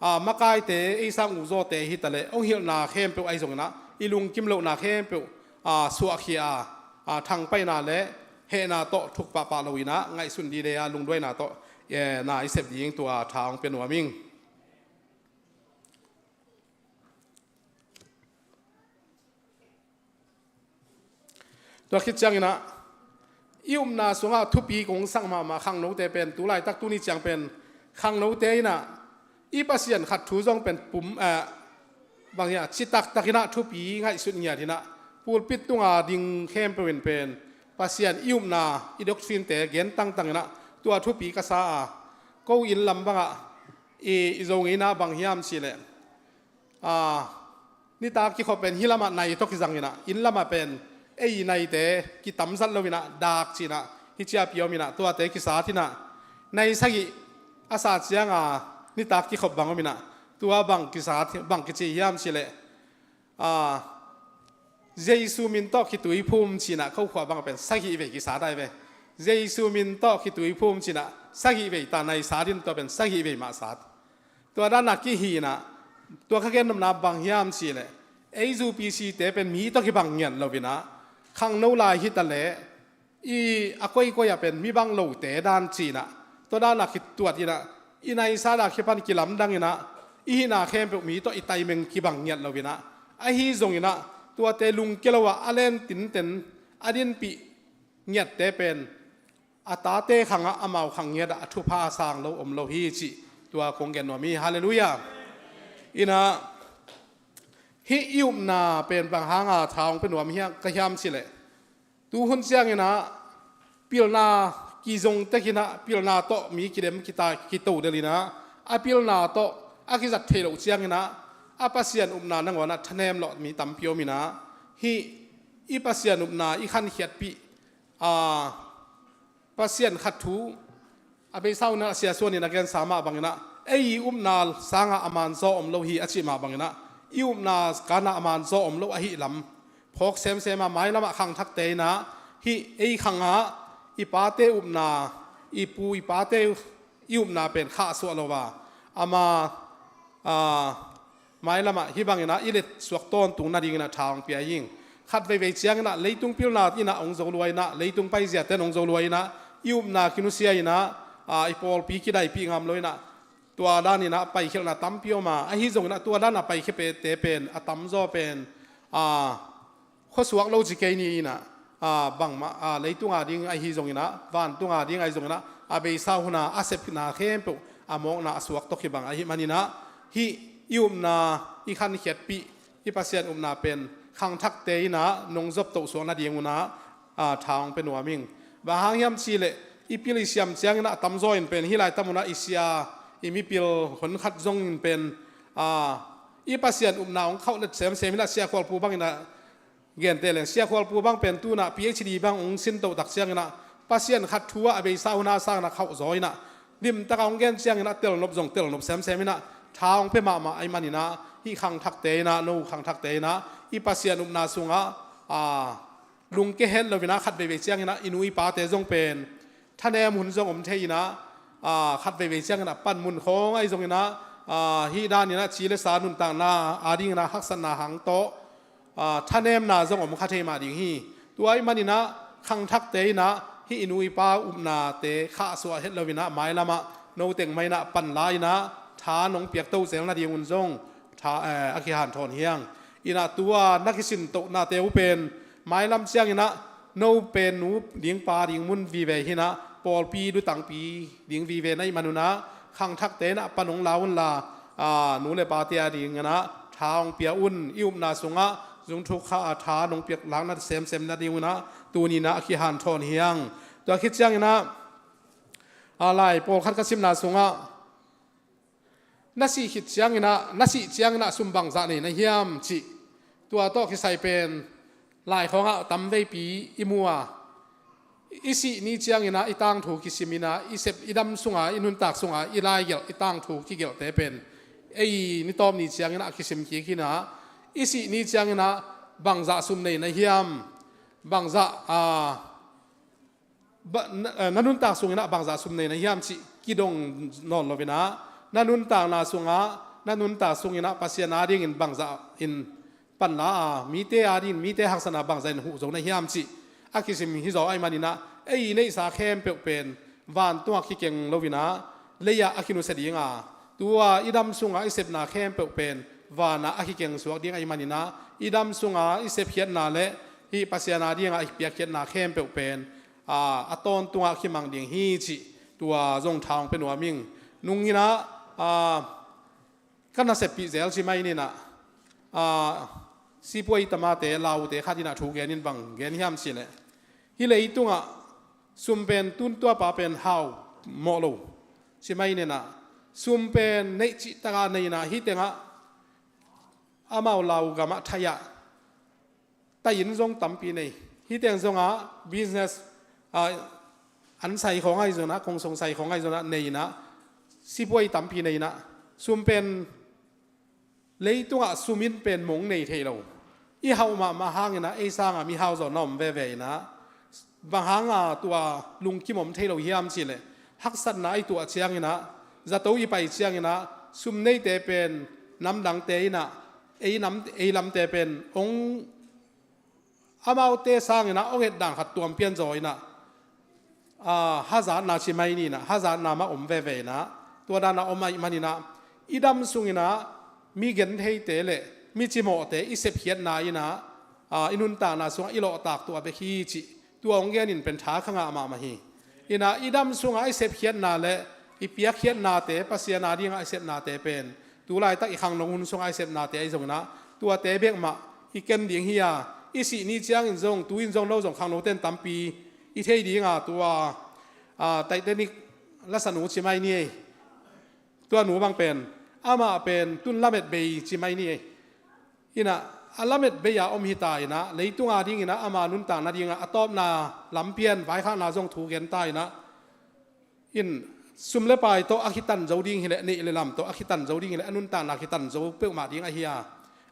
a, makaite, ei sang u zawte hi ta leh hong hilhna khempeuh ahi zong in ah i lungkim lohna khempeuh, a, suahkhia a, a, thangpaihna le hehna tawh thuk pahpah lo in ah ngaihsun dih le a lungduaina tawh, eh, na i sep ding tua tha hong pia nuam ing. Tua khit ciang in ah i upna sungah thupi kong sak mahmah khangnote pen, tu laitak tuni ciang pen khangnote in ah i Pasian khat thu zong pen pum, eh, bang hiam, citaktak in ah thupi ngaihsut ngiat in ah pulpit tunga ding khempeuh in pen Pasian i upna, i doctrine-te gen tangtang in ah tua thupi ka sa a, ko inn lam bangah i, i Zo ngeina bang hiam cih leh, a, nitak kikhop pen hih lamah nai tawh kizang in ah, inn lamah pen ei naite kitamzat lo in ah, dak ci in ah, hih ciapi om in ah, tuate kisat in ah, nai sagih a sat ciang a nitak kikhop bang om in ah, tua bang kisat, bang kici hiam cih leh, a, Jesu min tawh khitui phum ci in ah, ko khua bang pen sagih vei kisat ai ve. Jesu min tawh khitui phum ci in ah sagih vei ta nai sat in, tua pen sagih vei mah sat. Tua dan a kihi in ah, tua ka gen nopna bang hiam cih leh, ei U P C-te pen mi tawh kibang ngiat lo in ah, khangno lai hi ta leh, i a koikoi ah pen mi bang lote dan ci in ah, tua dan a kituat in ah, i naisat a kipan kilamdang in ah, i hihna khempeuh mi tawh i timing kibang ngiat lo in ah, ahi zong in ah, tuate lungkia lo ah a len tinten a dinpih ngiatte pen a tate khangah amau khang ngiat ah a thupha a sang lo om lo hi cih tua kong gen nuam hi. Halleluiah. In ah, hih i upna pen bang hang a tha hong pia nuam hiam, ka hiam cih leh, tu hun ciang in ah pilna kizong tek in ah, pilna tawh mi kidem kita, kito del in ah, a pilna tawh a kizat theih loh ciang in ah, a Pasian upna nangawn ah thanem lawh mi tampi om in ah, hih i Pasian upna i khankhiatpih, a, Pasian khat thu, a beisa un ah Sia Suan in a gensa mah bang in ah, ei i upna sangah a man zaw om lo hi a cih mah bang in ah, i upna kan ah a man zaw om lo ahih lam phawk semsem a, mailam ah khangthakte in ah, hih ei khang ah i pate upna, i pu i pate i upna pen khahsuah lo a, ama, a, mailam ah hih bang in ah i let suak tawntung nading in ah tha hong pia ing. khat veivei ciangin ah leitung pilna in ah hong zo lua in ah, leitung paizia ten hong zo lua in ah, i upna kinusia in ah, a, i pawlpi kidaipih ngam lo in ah, tua dan in ah paikhialhna tampi om a, ahi zongin ah tua dan a paikhiate pen a tamzaw pen, a, khuasuak lo ci kei ni in ah, a, bangmah, a, leitung a ding ahi zongin ah, vantung a ding ahi zongin ah, a beisa hun a a sepna khempeuh a mawkna a suak tawh kibang ahih manin ah, hih i upna i khankhiatpih i Pasian upna pen khangthakte in ah nong zop toh suak nading un ah, a, tha hong pia nuam ing. Bang hang hiam cih leh i pil i siam ciangin ah a tamzaw in pen hih laitam un ah i sia, i mipil honkhat zongin pen, a, i Pasian upna hong khauh let semsem in ah, Sia Khual Pu bangin ah, gente leng Sia Khual Pu bang pen tu in ah P H D bang hong sin toh tak ciangin ah, Pasian khat thu ah a beisa hun a sang in ah khauh zaw in ah, limtak a hong gen ciangin ah telnop zong telnop semsem in ah, tha hong pia mahmah ahih manin ah, hih khangthakte in ah, no khangthakte in ah, i Pasian upna sungah, a, lungkia het lo in ah, khat veivei ciangin ah i nu i pate zong pen thanem hun zong om thei in ah, a, khat veivei ciangin ah panmun khawng ahi zongin ah, a, hih dan in ah ci le sa nuntakna a ding in ah haksatna hang tawh, a, thanemna zong om kha thei mah ding hi. Tua ahih manin ah khangthakte in ah hih i nu i pa upnate khahsuah het lo in ah, mailam ah no teng mah in ah panla in ah tha nong piak to zel nading un zong tha, eh, a kihanthawn hi hang. In ah tua na kisin tohnate uh pen mailam ciangin ah no pen nu ding pa ding mun vive hi in ah, pawlpi lutangpi ding vive na hih man un ah, khangthakte in ah pan hong la un la, a, nu le pate a ding in ah tha hong pia un. I upna sungah zungthuk kha a tha nong piak lakna semsem nading un ah tuni in ah a kihanthawn hi hang. Tua khit ciangin ah, a, lai pawlkhat ka simna sungah, na sih khit ciangin ah, na sih ciangin ah sum bangzah nei na hiam cih, tua tawh kisai pen laikhawng ah tamveipi i mu a, i sih ni ciangin ah i tangthu kisim in ah, i sep, i dam sung a, i nuntak sung a i laigelh, i tangthu kigelhte pen ei ni tawp ni ciangin ah kisim kik in ah, i sih ni ciangin ah bangzah sum nei na hiam, bangzah, a, ba, na, eh, na nuntak sungin ah bangzah sum nei na hiam cih kidong nawn lo in ah, na nuntakna sungah, na nuntak sungin ah Pasian a dingin bangzah in panla a, mite a dingin, mite haksatna bangzah in huh zo na hiam cih a kisim hi zaw ahih manin ah, ei i neihsa khempeuh pen vantung ah kikeng lo in ah, lei ah a kinusia ding a, tua i dam sung a i sepna khempeuh pen van ah a kikeng suak ding ahih manin ah, i dam sung a i sepkhiatna le hih Pasian a ding a i piakkhiatna khempeuh pen, a, a tawntung ah kimang ding hi cih tua zong tha hong pia nuam ing. Nung in ah, a, ka naseppih zel ci mai ni in ah, a, Sipuai tamate, Laute khat in ah thu gen in bang gen hiam cih leh, hih leitung ah sum pen tun tua pa pen hau mawh lo ci mai ni in ah, sum pen neih cih tak a nei in ah, hih teng ah amau Lau gam ah thai ah tai inn zong tampi nei. Hih teng zong ah business, a, an sai khawng ahi zong ah, kong song sai khawng ahi zong ah nei in ah, sipuai tampi nei in ah, sum pen, leitung ah sum in pen mong nei thei lo. I hauh mahmah hang in ah ei sang a mihau zaw na om veve in ah, bang hang a tua lungkim om thei lo hiam cih leh, haksatna i tuah ciangin ah, zato i pai ciangin ah, sum neite pen namdangte in ah, ei nam, ei lamte pen hong, amaute sang in ah hong et dan khat tuam pian zaw in ah, a, hazatna ci mai ni in ah, hazatna mah om veve in ah, tua dan a om ahih manin ah, i dam sung in ah mi gentheite le mi cimawhte i sepkhiatna in ah, a, i nuntakna sungah i lawhtak tuah bek hi cih tua hong gen in pen tha ka ngah mahmah hi. In ah i dam sung a i sepkhiatna le i piakkhiatnate, Pasian a ding a i sepnate pen, tu laitak i khangno hun sung a i sepnate ahi zong in ah, tuate bek mah i ken ding hi a, i sih ni ciangin zong, tu in zong, no zong khangnote in tampi i thei ding a, tua, a, Titanic lasanu ci mai ni ei. Tua nu bang pen, amah pen tun lamet bei ci mai ni ei. In ah, a lamet bei a om hi ta in ah, leitung a ding in ah ama nuntakna ding ah a tawpna lampi in vaikhakna zong thu gen ta in ah, in sum le pai tawh a kitan zo ding hi leh, neih le lam tawh a kitan zo ding hi leh, a nuntakna kitan zo peuhmah ding ahi a.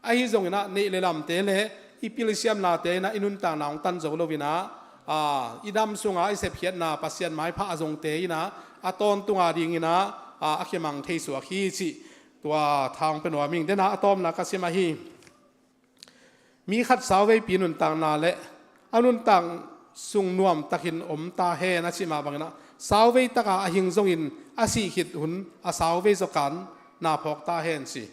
Ahi zong in ah, neih le lamte le i pil i siamnate in ah i nuntakna hong tan zo lo in ah, a, i dam sung a i sepkhiatna, Pasian maipha a zongte in ah, a tawntung a ding in ah, a, a kimang thei suak hi cih tua tha hong pia nuam ing. Den ah a tawpna ka sim ahi. Mi khat sauveipi nuntakna le a nuntak sung nuamtakin om ta hen a cih mah bangin ah, sauvei taka a hing zongin a sih khit hun a sauvei zaw kan na phawk ta hen ci.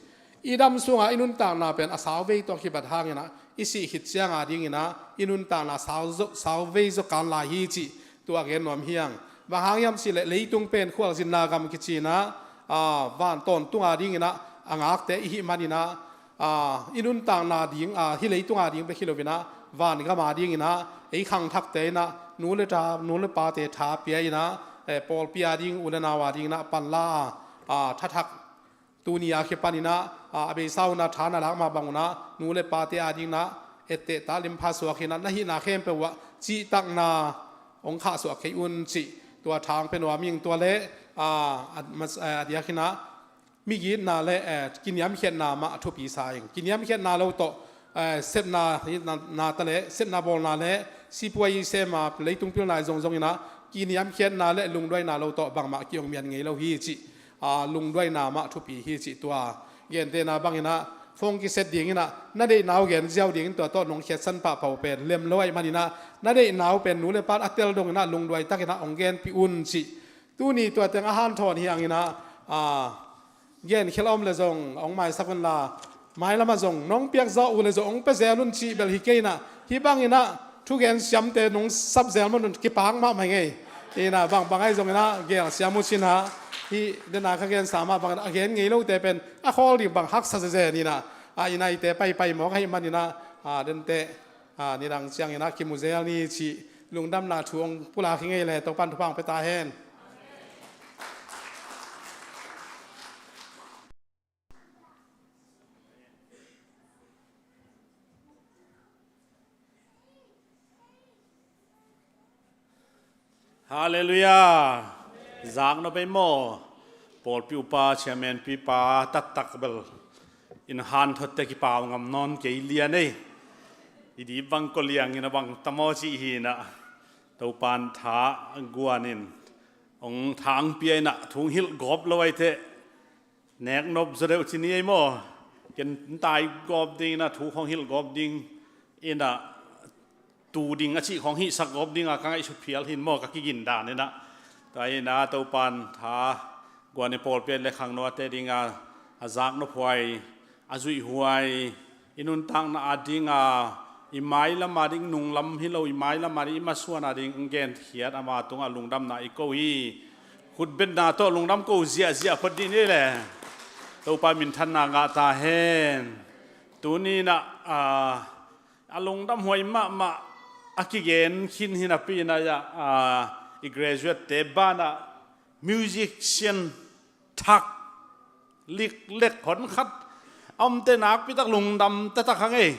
I dam sungah i nuntakna pen a sauvei tawh kibat hangin ah, i sih khit ciang a dingin ah i nuntakna sau zaw, sauvei zaw kan lai hi cih tua gen nuam hi hang. Bang hang hiam cih leh leitung pen khualzinna gam kici-in ah, a, van tawntung a dingin ah a ngakte i hih manin ah, a, i nuntakna ding, a, hih leitung a ding bek hi loin ah, van gam a dingin ah ei khangthakte in ah nu le ta, nu le pate tha pia in ah, eh, pawlpi a ding, u le nau a dingin ah panla a, a, thathak, tuni a kipanin ah, a, a beisa un ah tha na lak mah bangun ah nu le pate a dingin ah etteh talim pha suak in ah, na hihna khempeuh ah cihtakna hong khahsuah kei un cih tua tha hong pia nuam ing. Tua le, a, a, mas-, a, a diakin ah migitna le, eh, kiniamkhiatna mah a thupi sa ing. Kiniamkhiatna lo tawh, eh, sepna, na, na ta le, sepna bawlna le, sipuai sem a, leitung pilna i zongzong in ah kiniamkhiatna le lungduaina lo tawh bangmah ki-ong mian ngei lo hi cih, a, lungduaina mah thupi hi cih tua gentehna bangin ah, phone kiset dingin ah na deihna uh gen ziau dingin tua tawh nong khiatsan pahpah uh pen lem lo ahih manin ah, na deihna uh pen nu le pa a tel dongin ah lungduai takin ah hong genpih un cih. Tuni tua teng a hanthawn hi hangin ah, a, genkhia a om le zong hong maisak unla, mailamah zong nong piakzawh uh le zong hong pia zel un cih bel hi kei in ah, hih bangin ah thugen siamte nong sap zel man un, kipak mahmah ing ei. In ah bangbang ahi zongin ah gel siam uh cin ah, hih den a ka gensa mah bangin ah a gen ngei lote pen a khawl ding bang haksa zezen in ah, a, i naite paipai mawk ahih manin ah, a, denteh, a, nidang ciangin ah kimu zel ni cih lungdamna thu hong pulak hi ing ei le, Topa'n thupha hong pia ta hen. Halleluiah. Zaknop ei maw? Pawlpi upa, chairman pipa taktak bel in hanthawnte kipau ngam nawn kei lian ei. I dip bang kua liangin a bang ta maw cih hi in ah, Topa'n tha guanin hong thang pia in ah, thu hong hilh gawp lo ahih teh nek nop zaw deuh ci ni ei maw? Ken tai gawp dingin ah, thu hong hilh gawp ding in ah, tu ding a cih hong hihsak gawp ding a ka ngaihsut phial hi in maw, ka kigin dan in ah. Tua hi in ah Topa'n tha guanin pawlpi le khangnote ding a, a zaknop huai, a zuih huai, i nuntakna a ding a, i mailam a ding, nunglam hi lo, i mailam a ding, i masuan a ding hong genkhiat ama tungah lungdamna i ko hi. Khutbetna tawh lungdam ko ziahziah phot dih ni le. Topa minthanna ngah ta hen. Tuni in ah, a, a lungdam huai mahmah a kigen khin hi napi in ah, a, i graduate-te banah musician thak liklek honkhat a omte nakpitak lungdam taktak hang ei.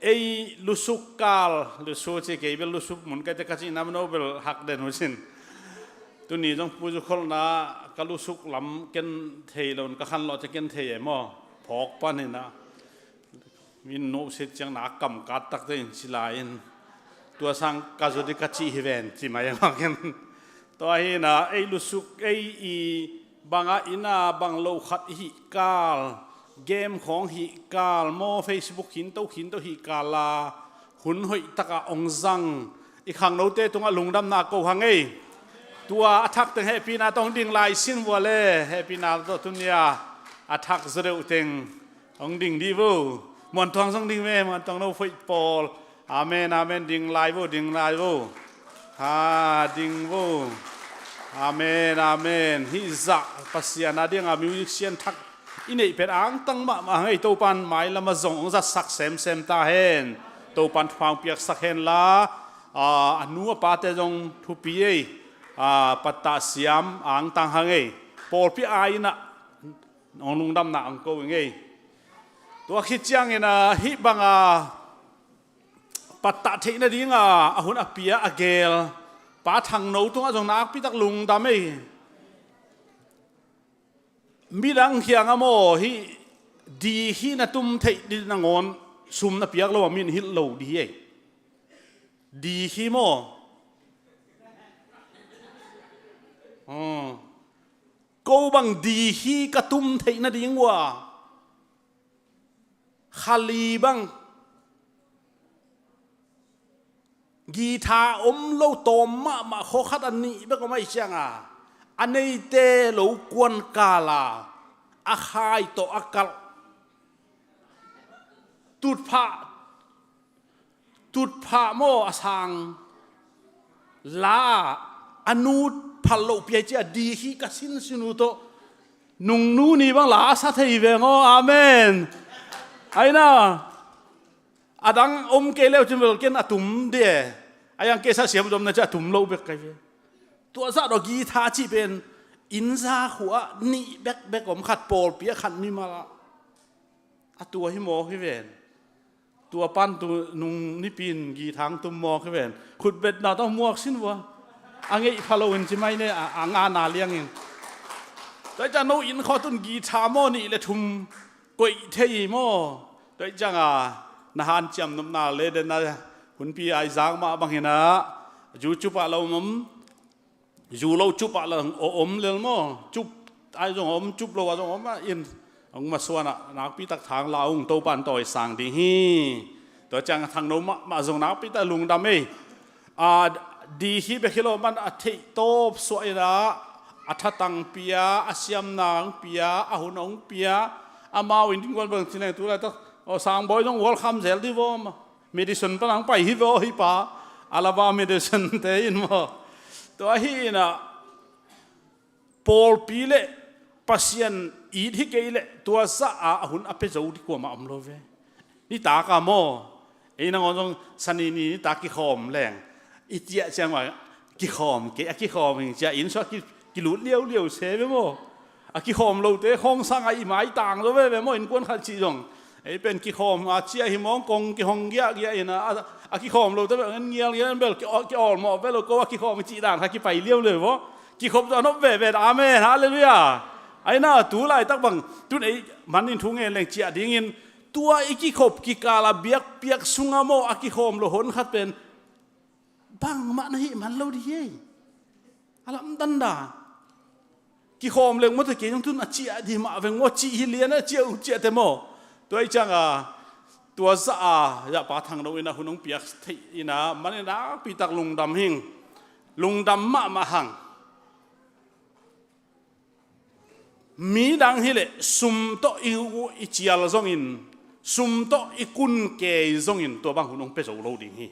Ei lusuk kal, lusu ci kei bel lusuk mun ka hih teh ka cihna mah no bel hak den uh cin. Tuni zong Pu Zu kholhna ka lusuk lam ken thei lo in, ka khanlawh teh ken thei ei maw? Phawk pan hi in ah. Min nuhsit ciang na kam kat takte in ci lai in, tua sang ka zu dih ka cih hi ven ci mai a ngak in. Tua hi in ah, ei lusuk ei i bangah inn a bang lo khat i hih kal, game khawng hih kal maw, Facebook khinto khinto hih kal a, hun hoih takah hong zang i khangnote tungah lungdamna ko hang ei. Tua a thak teng hehpihna tawh hong ding lai sin vua le, hehpihna tawh tuni a a thak zaw deuh teng hong ding dih vo. Muantuang zong ding ve, Muantuang no foih pawl. Amen, amen. Ding lai vo, ding lai vo. Ha, ding vo. Amen, amen. Hih zah Pasian a ding a musician thak i neih pen angtang mahmah hang ei. Topa'n mailam ah zong hong zatsak semsem ta hen. Topa'n thupha hong piaksak hen la, a, a nu a pate zong thupi ei. A, pattah siam angtang hang ei. Pawlpi a in ah hong lungdamna hong ko ing ei. Tua khit ciangin ah hih bang a pattah theih nading a, a hun a pia a geel Pa Thang No tungah zong nakpitak lungdam ei. Midang kiangah maw, hih di hi na tum theih ding nangawn sum na piak lo a, min hilh lo di hi ei. Di hi maw? Hmm. Ko bang di hi ka tum theih nading uh a, kha li bang Guitar om lo tawm mahmah khua khat a nih bek om ahih cianga a neite lo kuan kala a khai tawh a kalh. Tutphah, tutphah maw a sang la a nu phal loh piai cia di hi ka sinsin uh tawh nungnu ni bang la a sa thei veng aw. Amen. Aina a dang om kei leu cin bel ken a tum de. A yang kei sa siam zom na cia a tum lo bek kai ve. Tua zah dawh guitar cih pen inn za khua ah nih bekbek om, khat pawlpi ah khat mimal ah. A tua hi mawk hi ven. Tua pan tu nung nipi in guitar tum mawk hi ven. Khutbetna tawh muak sin vua. A ngeih pha lo in ci mai ne a, a ngana liangin. Tua hi ciang no inn khawng tun guitar maw nih le thum koih thei maw? Tua hi cianga na hanciam nopna le den a hunpi ai zak mah bangin ah YouTube ah lo om, zu lo cup ah lo om lel maw? Cup ai zong om, cup lo ah zong om ah in. Hong masuan ah nakpi tak thang la ung, Topan tawisang ding hi. Tua ciang a thang no mahmah zong nakpi tak lungdam ei. A, di hi bek hi lo man a theih tawp suah in ah a thatang pia, a siamna hong pia, a hun hong pia. Amau in ding kuan bang ci leng tu laitak aw, Sangbawi zong welcome zel di vaw maw? Medicine pan hong pai hi vaw hi pa. Alaba medicine te in maw? Tua hi in ah pawlpi le Pasian it hi kei leh tua zah a hun a pia zo di kuamah om lo ve. Nitak a maw? Ei nangawn zong sani ni nitak kikhawm leng i ciah ciang mah kikhawm kei a, kikhawm hing cia inn suah ki, kilut liauliau se ve maw? A kikhawm lote khawng sang a i maitang zo veve maw? Innkuan khat cih zong ei pen kikhawm a ciah hi mawng kong kihong giahgiah in a, a kikhawm lote bek ngen ngialngial in bel ki, ki awlmawh ve lo ko a kikhawm i cih dan kha kipai liauliau maw? Kikhop zo a nop veve. Amen, halleluiah. Aina tu laitak bang tun ei man in thu ngen leng ciah dingin tua i kikhop kikal a biakpiak sunga maw a kikhawm lo hon khat pen bangmah na hih man lo di hi ei. A lamdang dan kikhawm leng maw, tua kei zong tun a ciah di mah veng maw, cih hi lian a ciah uh ciah te maw? Tua hi cianga tua zah a zahpa thang no in a hun hong piak theih in a man in a pitak lungdam hing. Lungdam mahmah hang. Mi dang hileh sum tawh i, i cial zongin, sum tawh i kun kei zongin tua bang hun hong pia zo lo ding hi.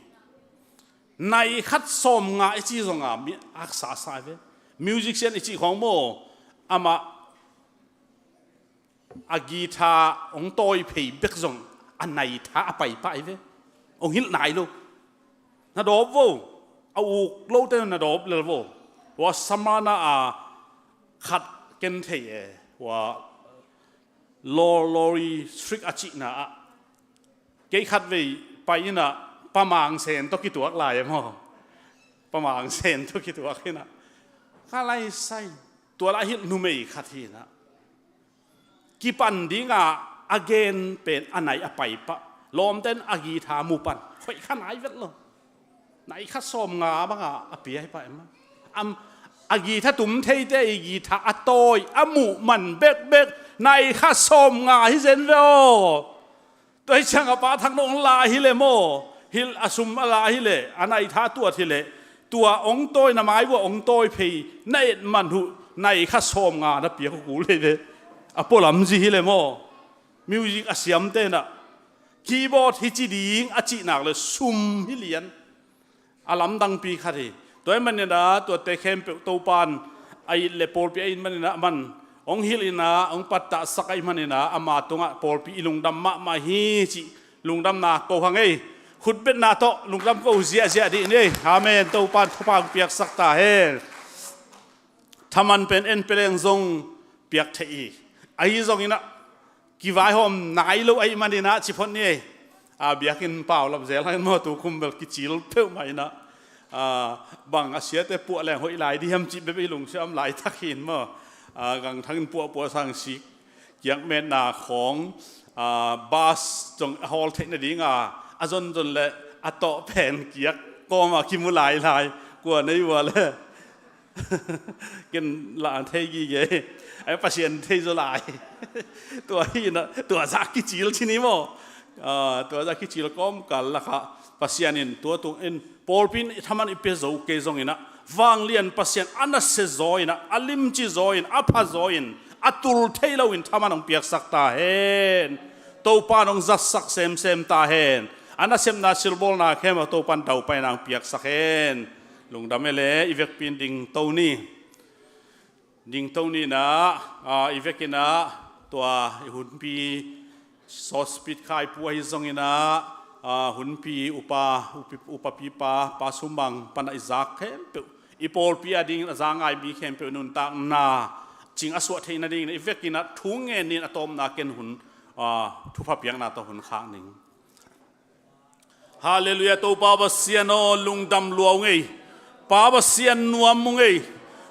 Nai khat sawm nga i ci zonga mi aksa sa ve. Musician i cih khawng maw, amah a guitar hong tawi phei bek zong a nai tha a pai pah hi ve. Hong hilh nai lo. Na dawp vo. A uk lote na dawp lel vo. Ua Samana a khat ken thei e. Ua Lor, Lori Strik a cihna ah kei khat vei pai in ah Pa Mang Sen tawh kituak lai e maw? Pa Mang Sen tawh kituak in ah ka lai sai. Tua lai hilh numei khat hi in ah kipan dinga a gen pen a nai a pai pah. Lawmten a guitar mu pan khoih kha nai vet lo. Nai kha sawm nga banga a pia hi pah em. Am, a guitar tum theite i guitar a tawi a muh man bekbek nai kha sawm nga hi zen ve aw. Tua hi cianga Pa Thang no hong la hi leh maw, hilh a sum a la hi leh, a nai tha tuat hi leh, tua hong tawi na mai vua hong tawi phei na et man huh nai kha sawm nga na piak uh kul hi ve. A pualam zi hi leh maw, music a siamte in ah keyboard hi ci ding a cih nak leh sum hi lian. A lamdangpi khat hi. Tua ahih manin ah tuate khempeuh Topan a it leh pawlpi a it manin ah man hong hilh in ah hong pattahsak ahih manin ah ama tungah pawlpi i lungdam mahmah hi cih lungdamna ko hang ei. Khutbetna tawh lungdam ko ziahziah dih ni ei. Amen. Topan thupha hong piaksak ta hen. Thaman pen en peleng zong piak theih hi. Ahi zongin ah kivaihawm nai lo ahih manin ah ci phot ni ei. A biakinn paulap zel hangin maw, tu khum bel kicil peuhmah in ah, a, bang a siate puah leng hoih lai di hiam cih bek i lungsim laitak hi in maw. A, gangthang in puahpuah sang sik kiak metna khawng, a, bus zong a hawl theih nadinga a zonzon leh a tawh pen kiak kawma kimu lailai. Kua nei ua le Ken lah thei gige. Ai Pasian thei zaw lai. Tua hi na, tua zah kicil ci ni maw. Ah, tua zah kicil kawmkal lakah Pasian in tua tung in pawlpi in thaman i pia zo kei zongin ah, vanglian Pasian a nasia zaw in ah, a limci zaw in, a pha zaw in, a tul thei loin thaman hong piaksak ta hen. Topa in hong zatsak semsem ta hen. A nasepna silbawlna khempeuh Topa in daupaina hong piaksak hen. Lungdam e le, i vekpi in dingto ni. Dingto ni in ah, ah, i vekin ah tua i hunpi Sawspit Khaipu ahi zongin ah, ah, hunpi upa, upi, upapipa, Pa Sumang pan ah i zak khempeuh, i pawlpi a dingin a za ngai mi khempeuh nuntakna cing a suah theih nadingin i vekin ah thu ngen in a tawpna ken hun, ah, thupha piakna tawh hun khak ning. Halleluiah, Topa Pasian aw, lungdam lua ung ei. Pa Pasian nuam ung ei.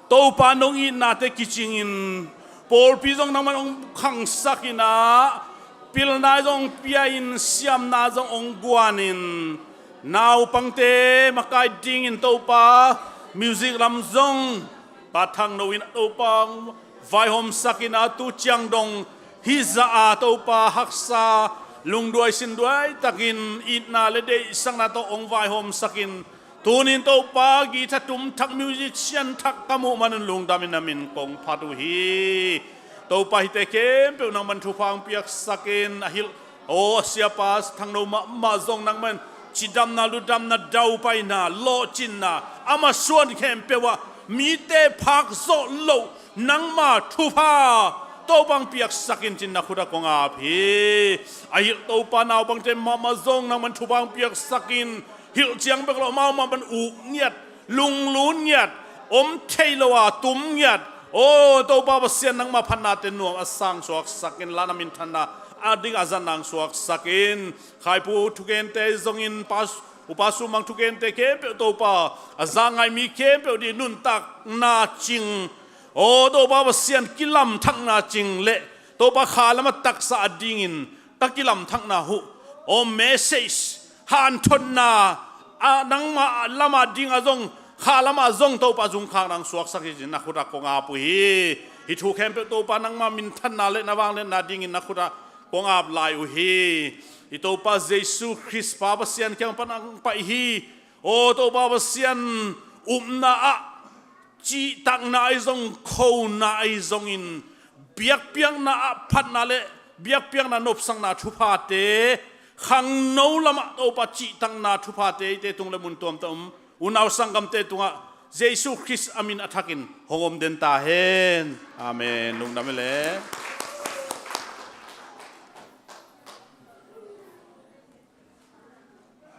Topa nong itnate kicingin pawlpi zong nangman hong khangsak in ah, pilna zong pia in, siamna zong hong guan in, naupangte makai dingin Topa music lam zong Pa Thangno in Topa vaihawmsak in ah, tu ciang dong hih zah a Topa haksa lungduai sinduai takin itna le deihsakna tawh hong vaihawmsak in, tunin Topa guitar tum thak, musician thak ka muh manin lungdam in na min kong phat uh hi. Topa hihte khempeuh nangman thupha hong piaksak in, a hilh aw, a siapa Thangno mahmah zong nangman cidamna, ludamna, daupaina, lawhcinna, a masuan khempeuh ah mite phak zawh loh nangma thupha Topa hong piaksak in cin na khut ah kong ap hi. A hilh Topa naupangte mahmah zong nangman thupha hong piaksak in, hilh ciang bek lo amau mah pan uk ngiat, lunglun ngiat, om thei lo a tum ngiat. Aw Topa Pasian, nangma phatnate nuam a sang suaksak in, la na minthanna a dik a zat nang suaksak in. Khaipu thugente zongin, Pa, Upa Sumang thugente khempeuh Topa, a za ngai mi khempeuh ding nuntakna cing, aw Topa Pasian, kilamthakna cing le Topa kha lam a taksa a dingin ka kilamthakna uh, aw message hanthotna a nangma lam a ding a zong, kha lam a zong Topa zungkhak nang suaksak hi cin na khut ah kong ap uh hi. Hih thu khempeuh Topa nangma minthanna le na vangliatna dingin na khut ah kong ap lai uh hi. I Topa Jesu Khrist Pa Pasian kiang pan hong pai hi. Aw Topa Pasian, upna ah cihtakna ahi zong, khona ahi zongin, biakpiakna ah phatna le biakpiakna nopsakna thuphate, khangno lamah Topa cihtakna thuphate eite tung le mun tuamtuam um, unau sanggamte tungah Jesu Khrist a min a thakin hong om den ta hen. Amen. Lungdam e le.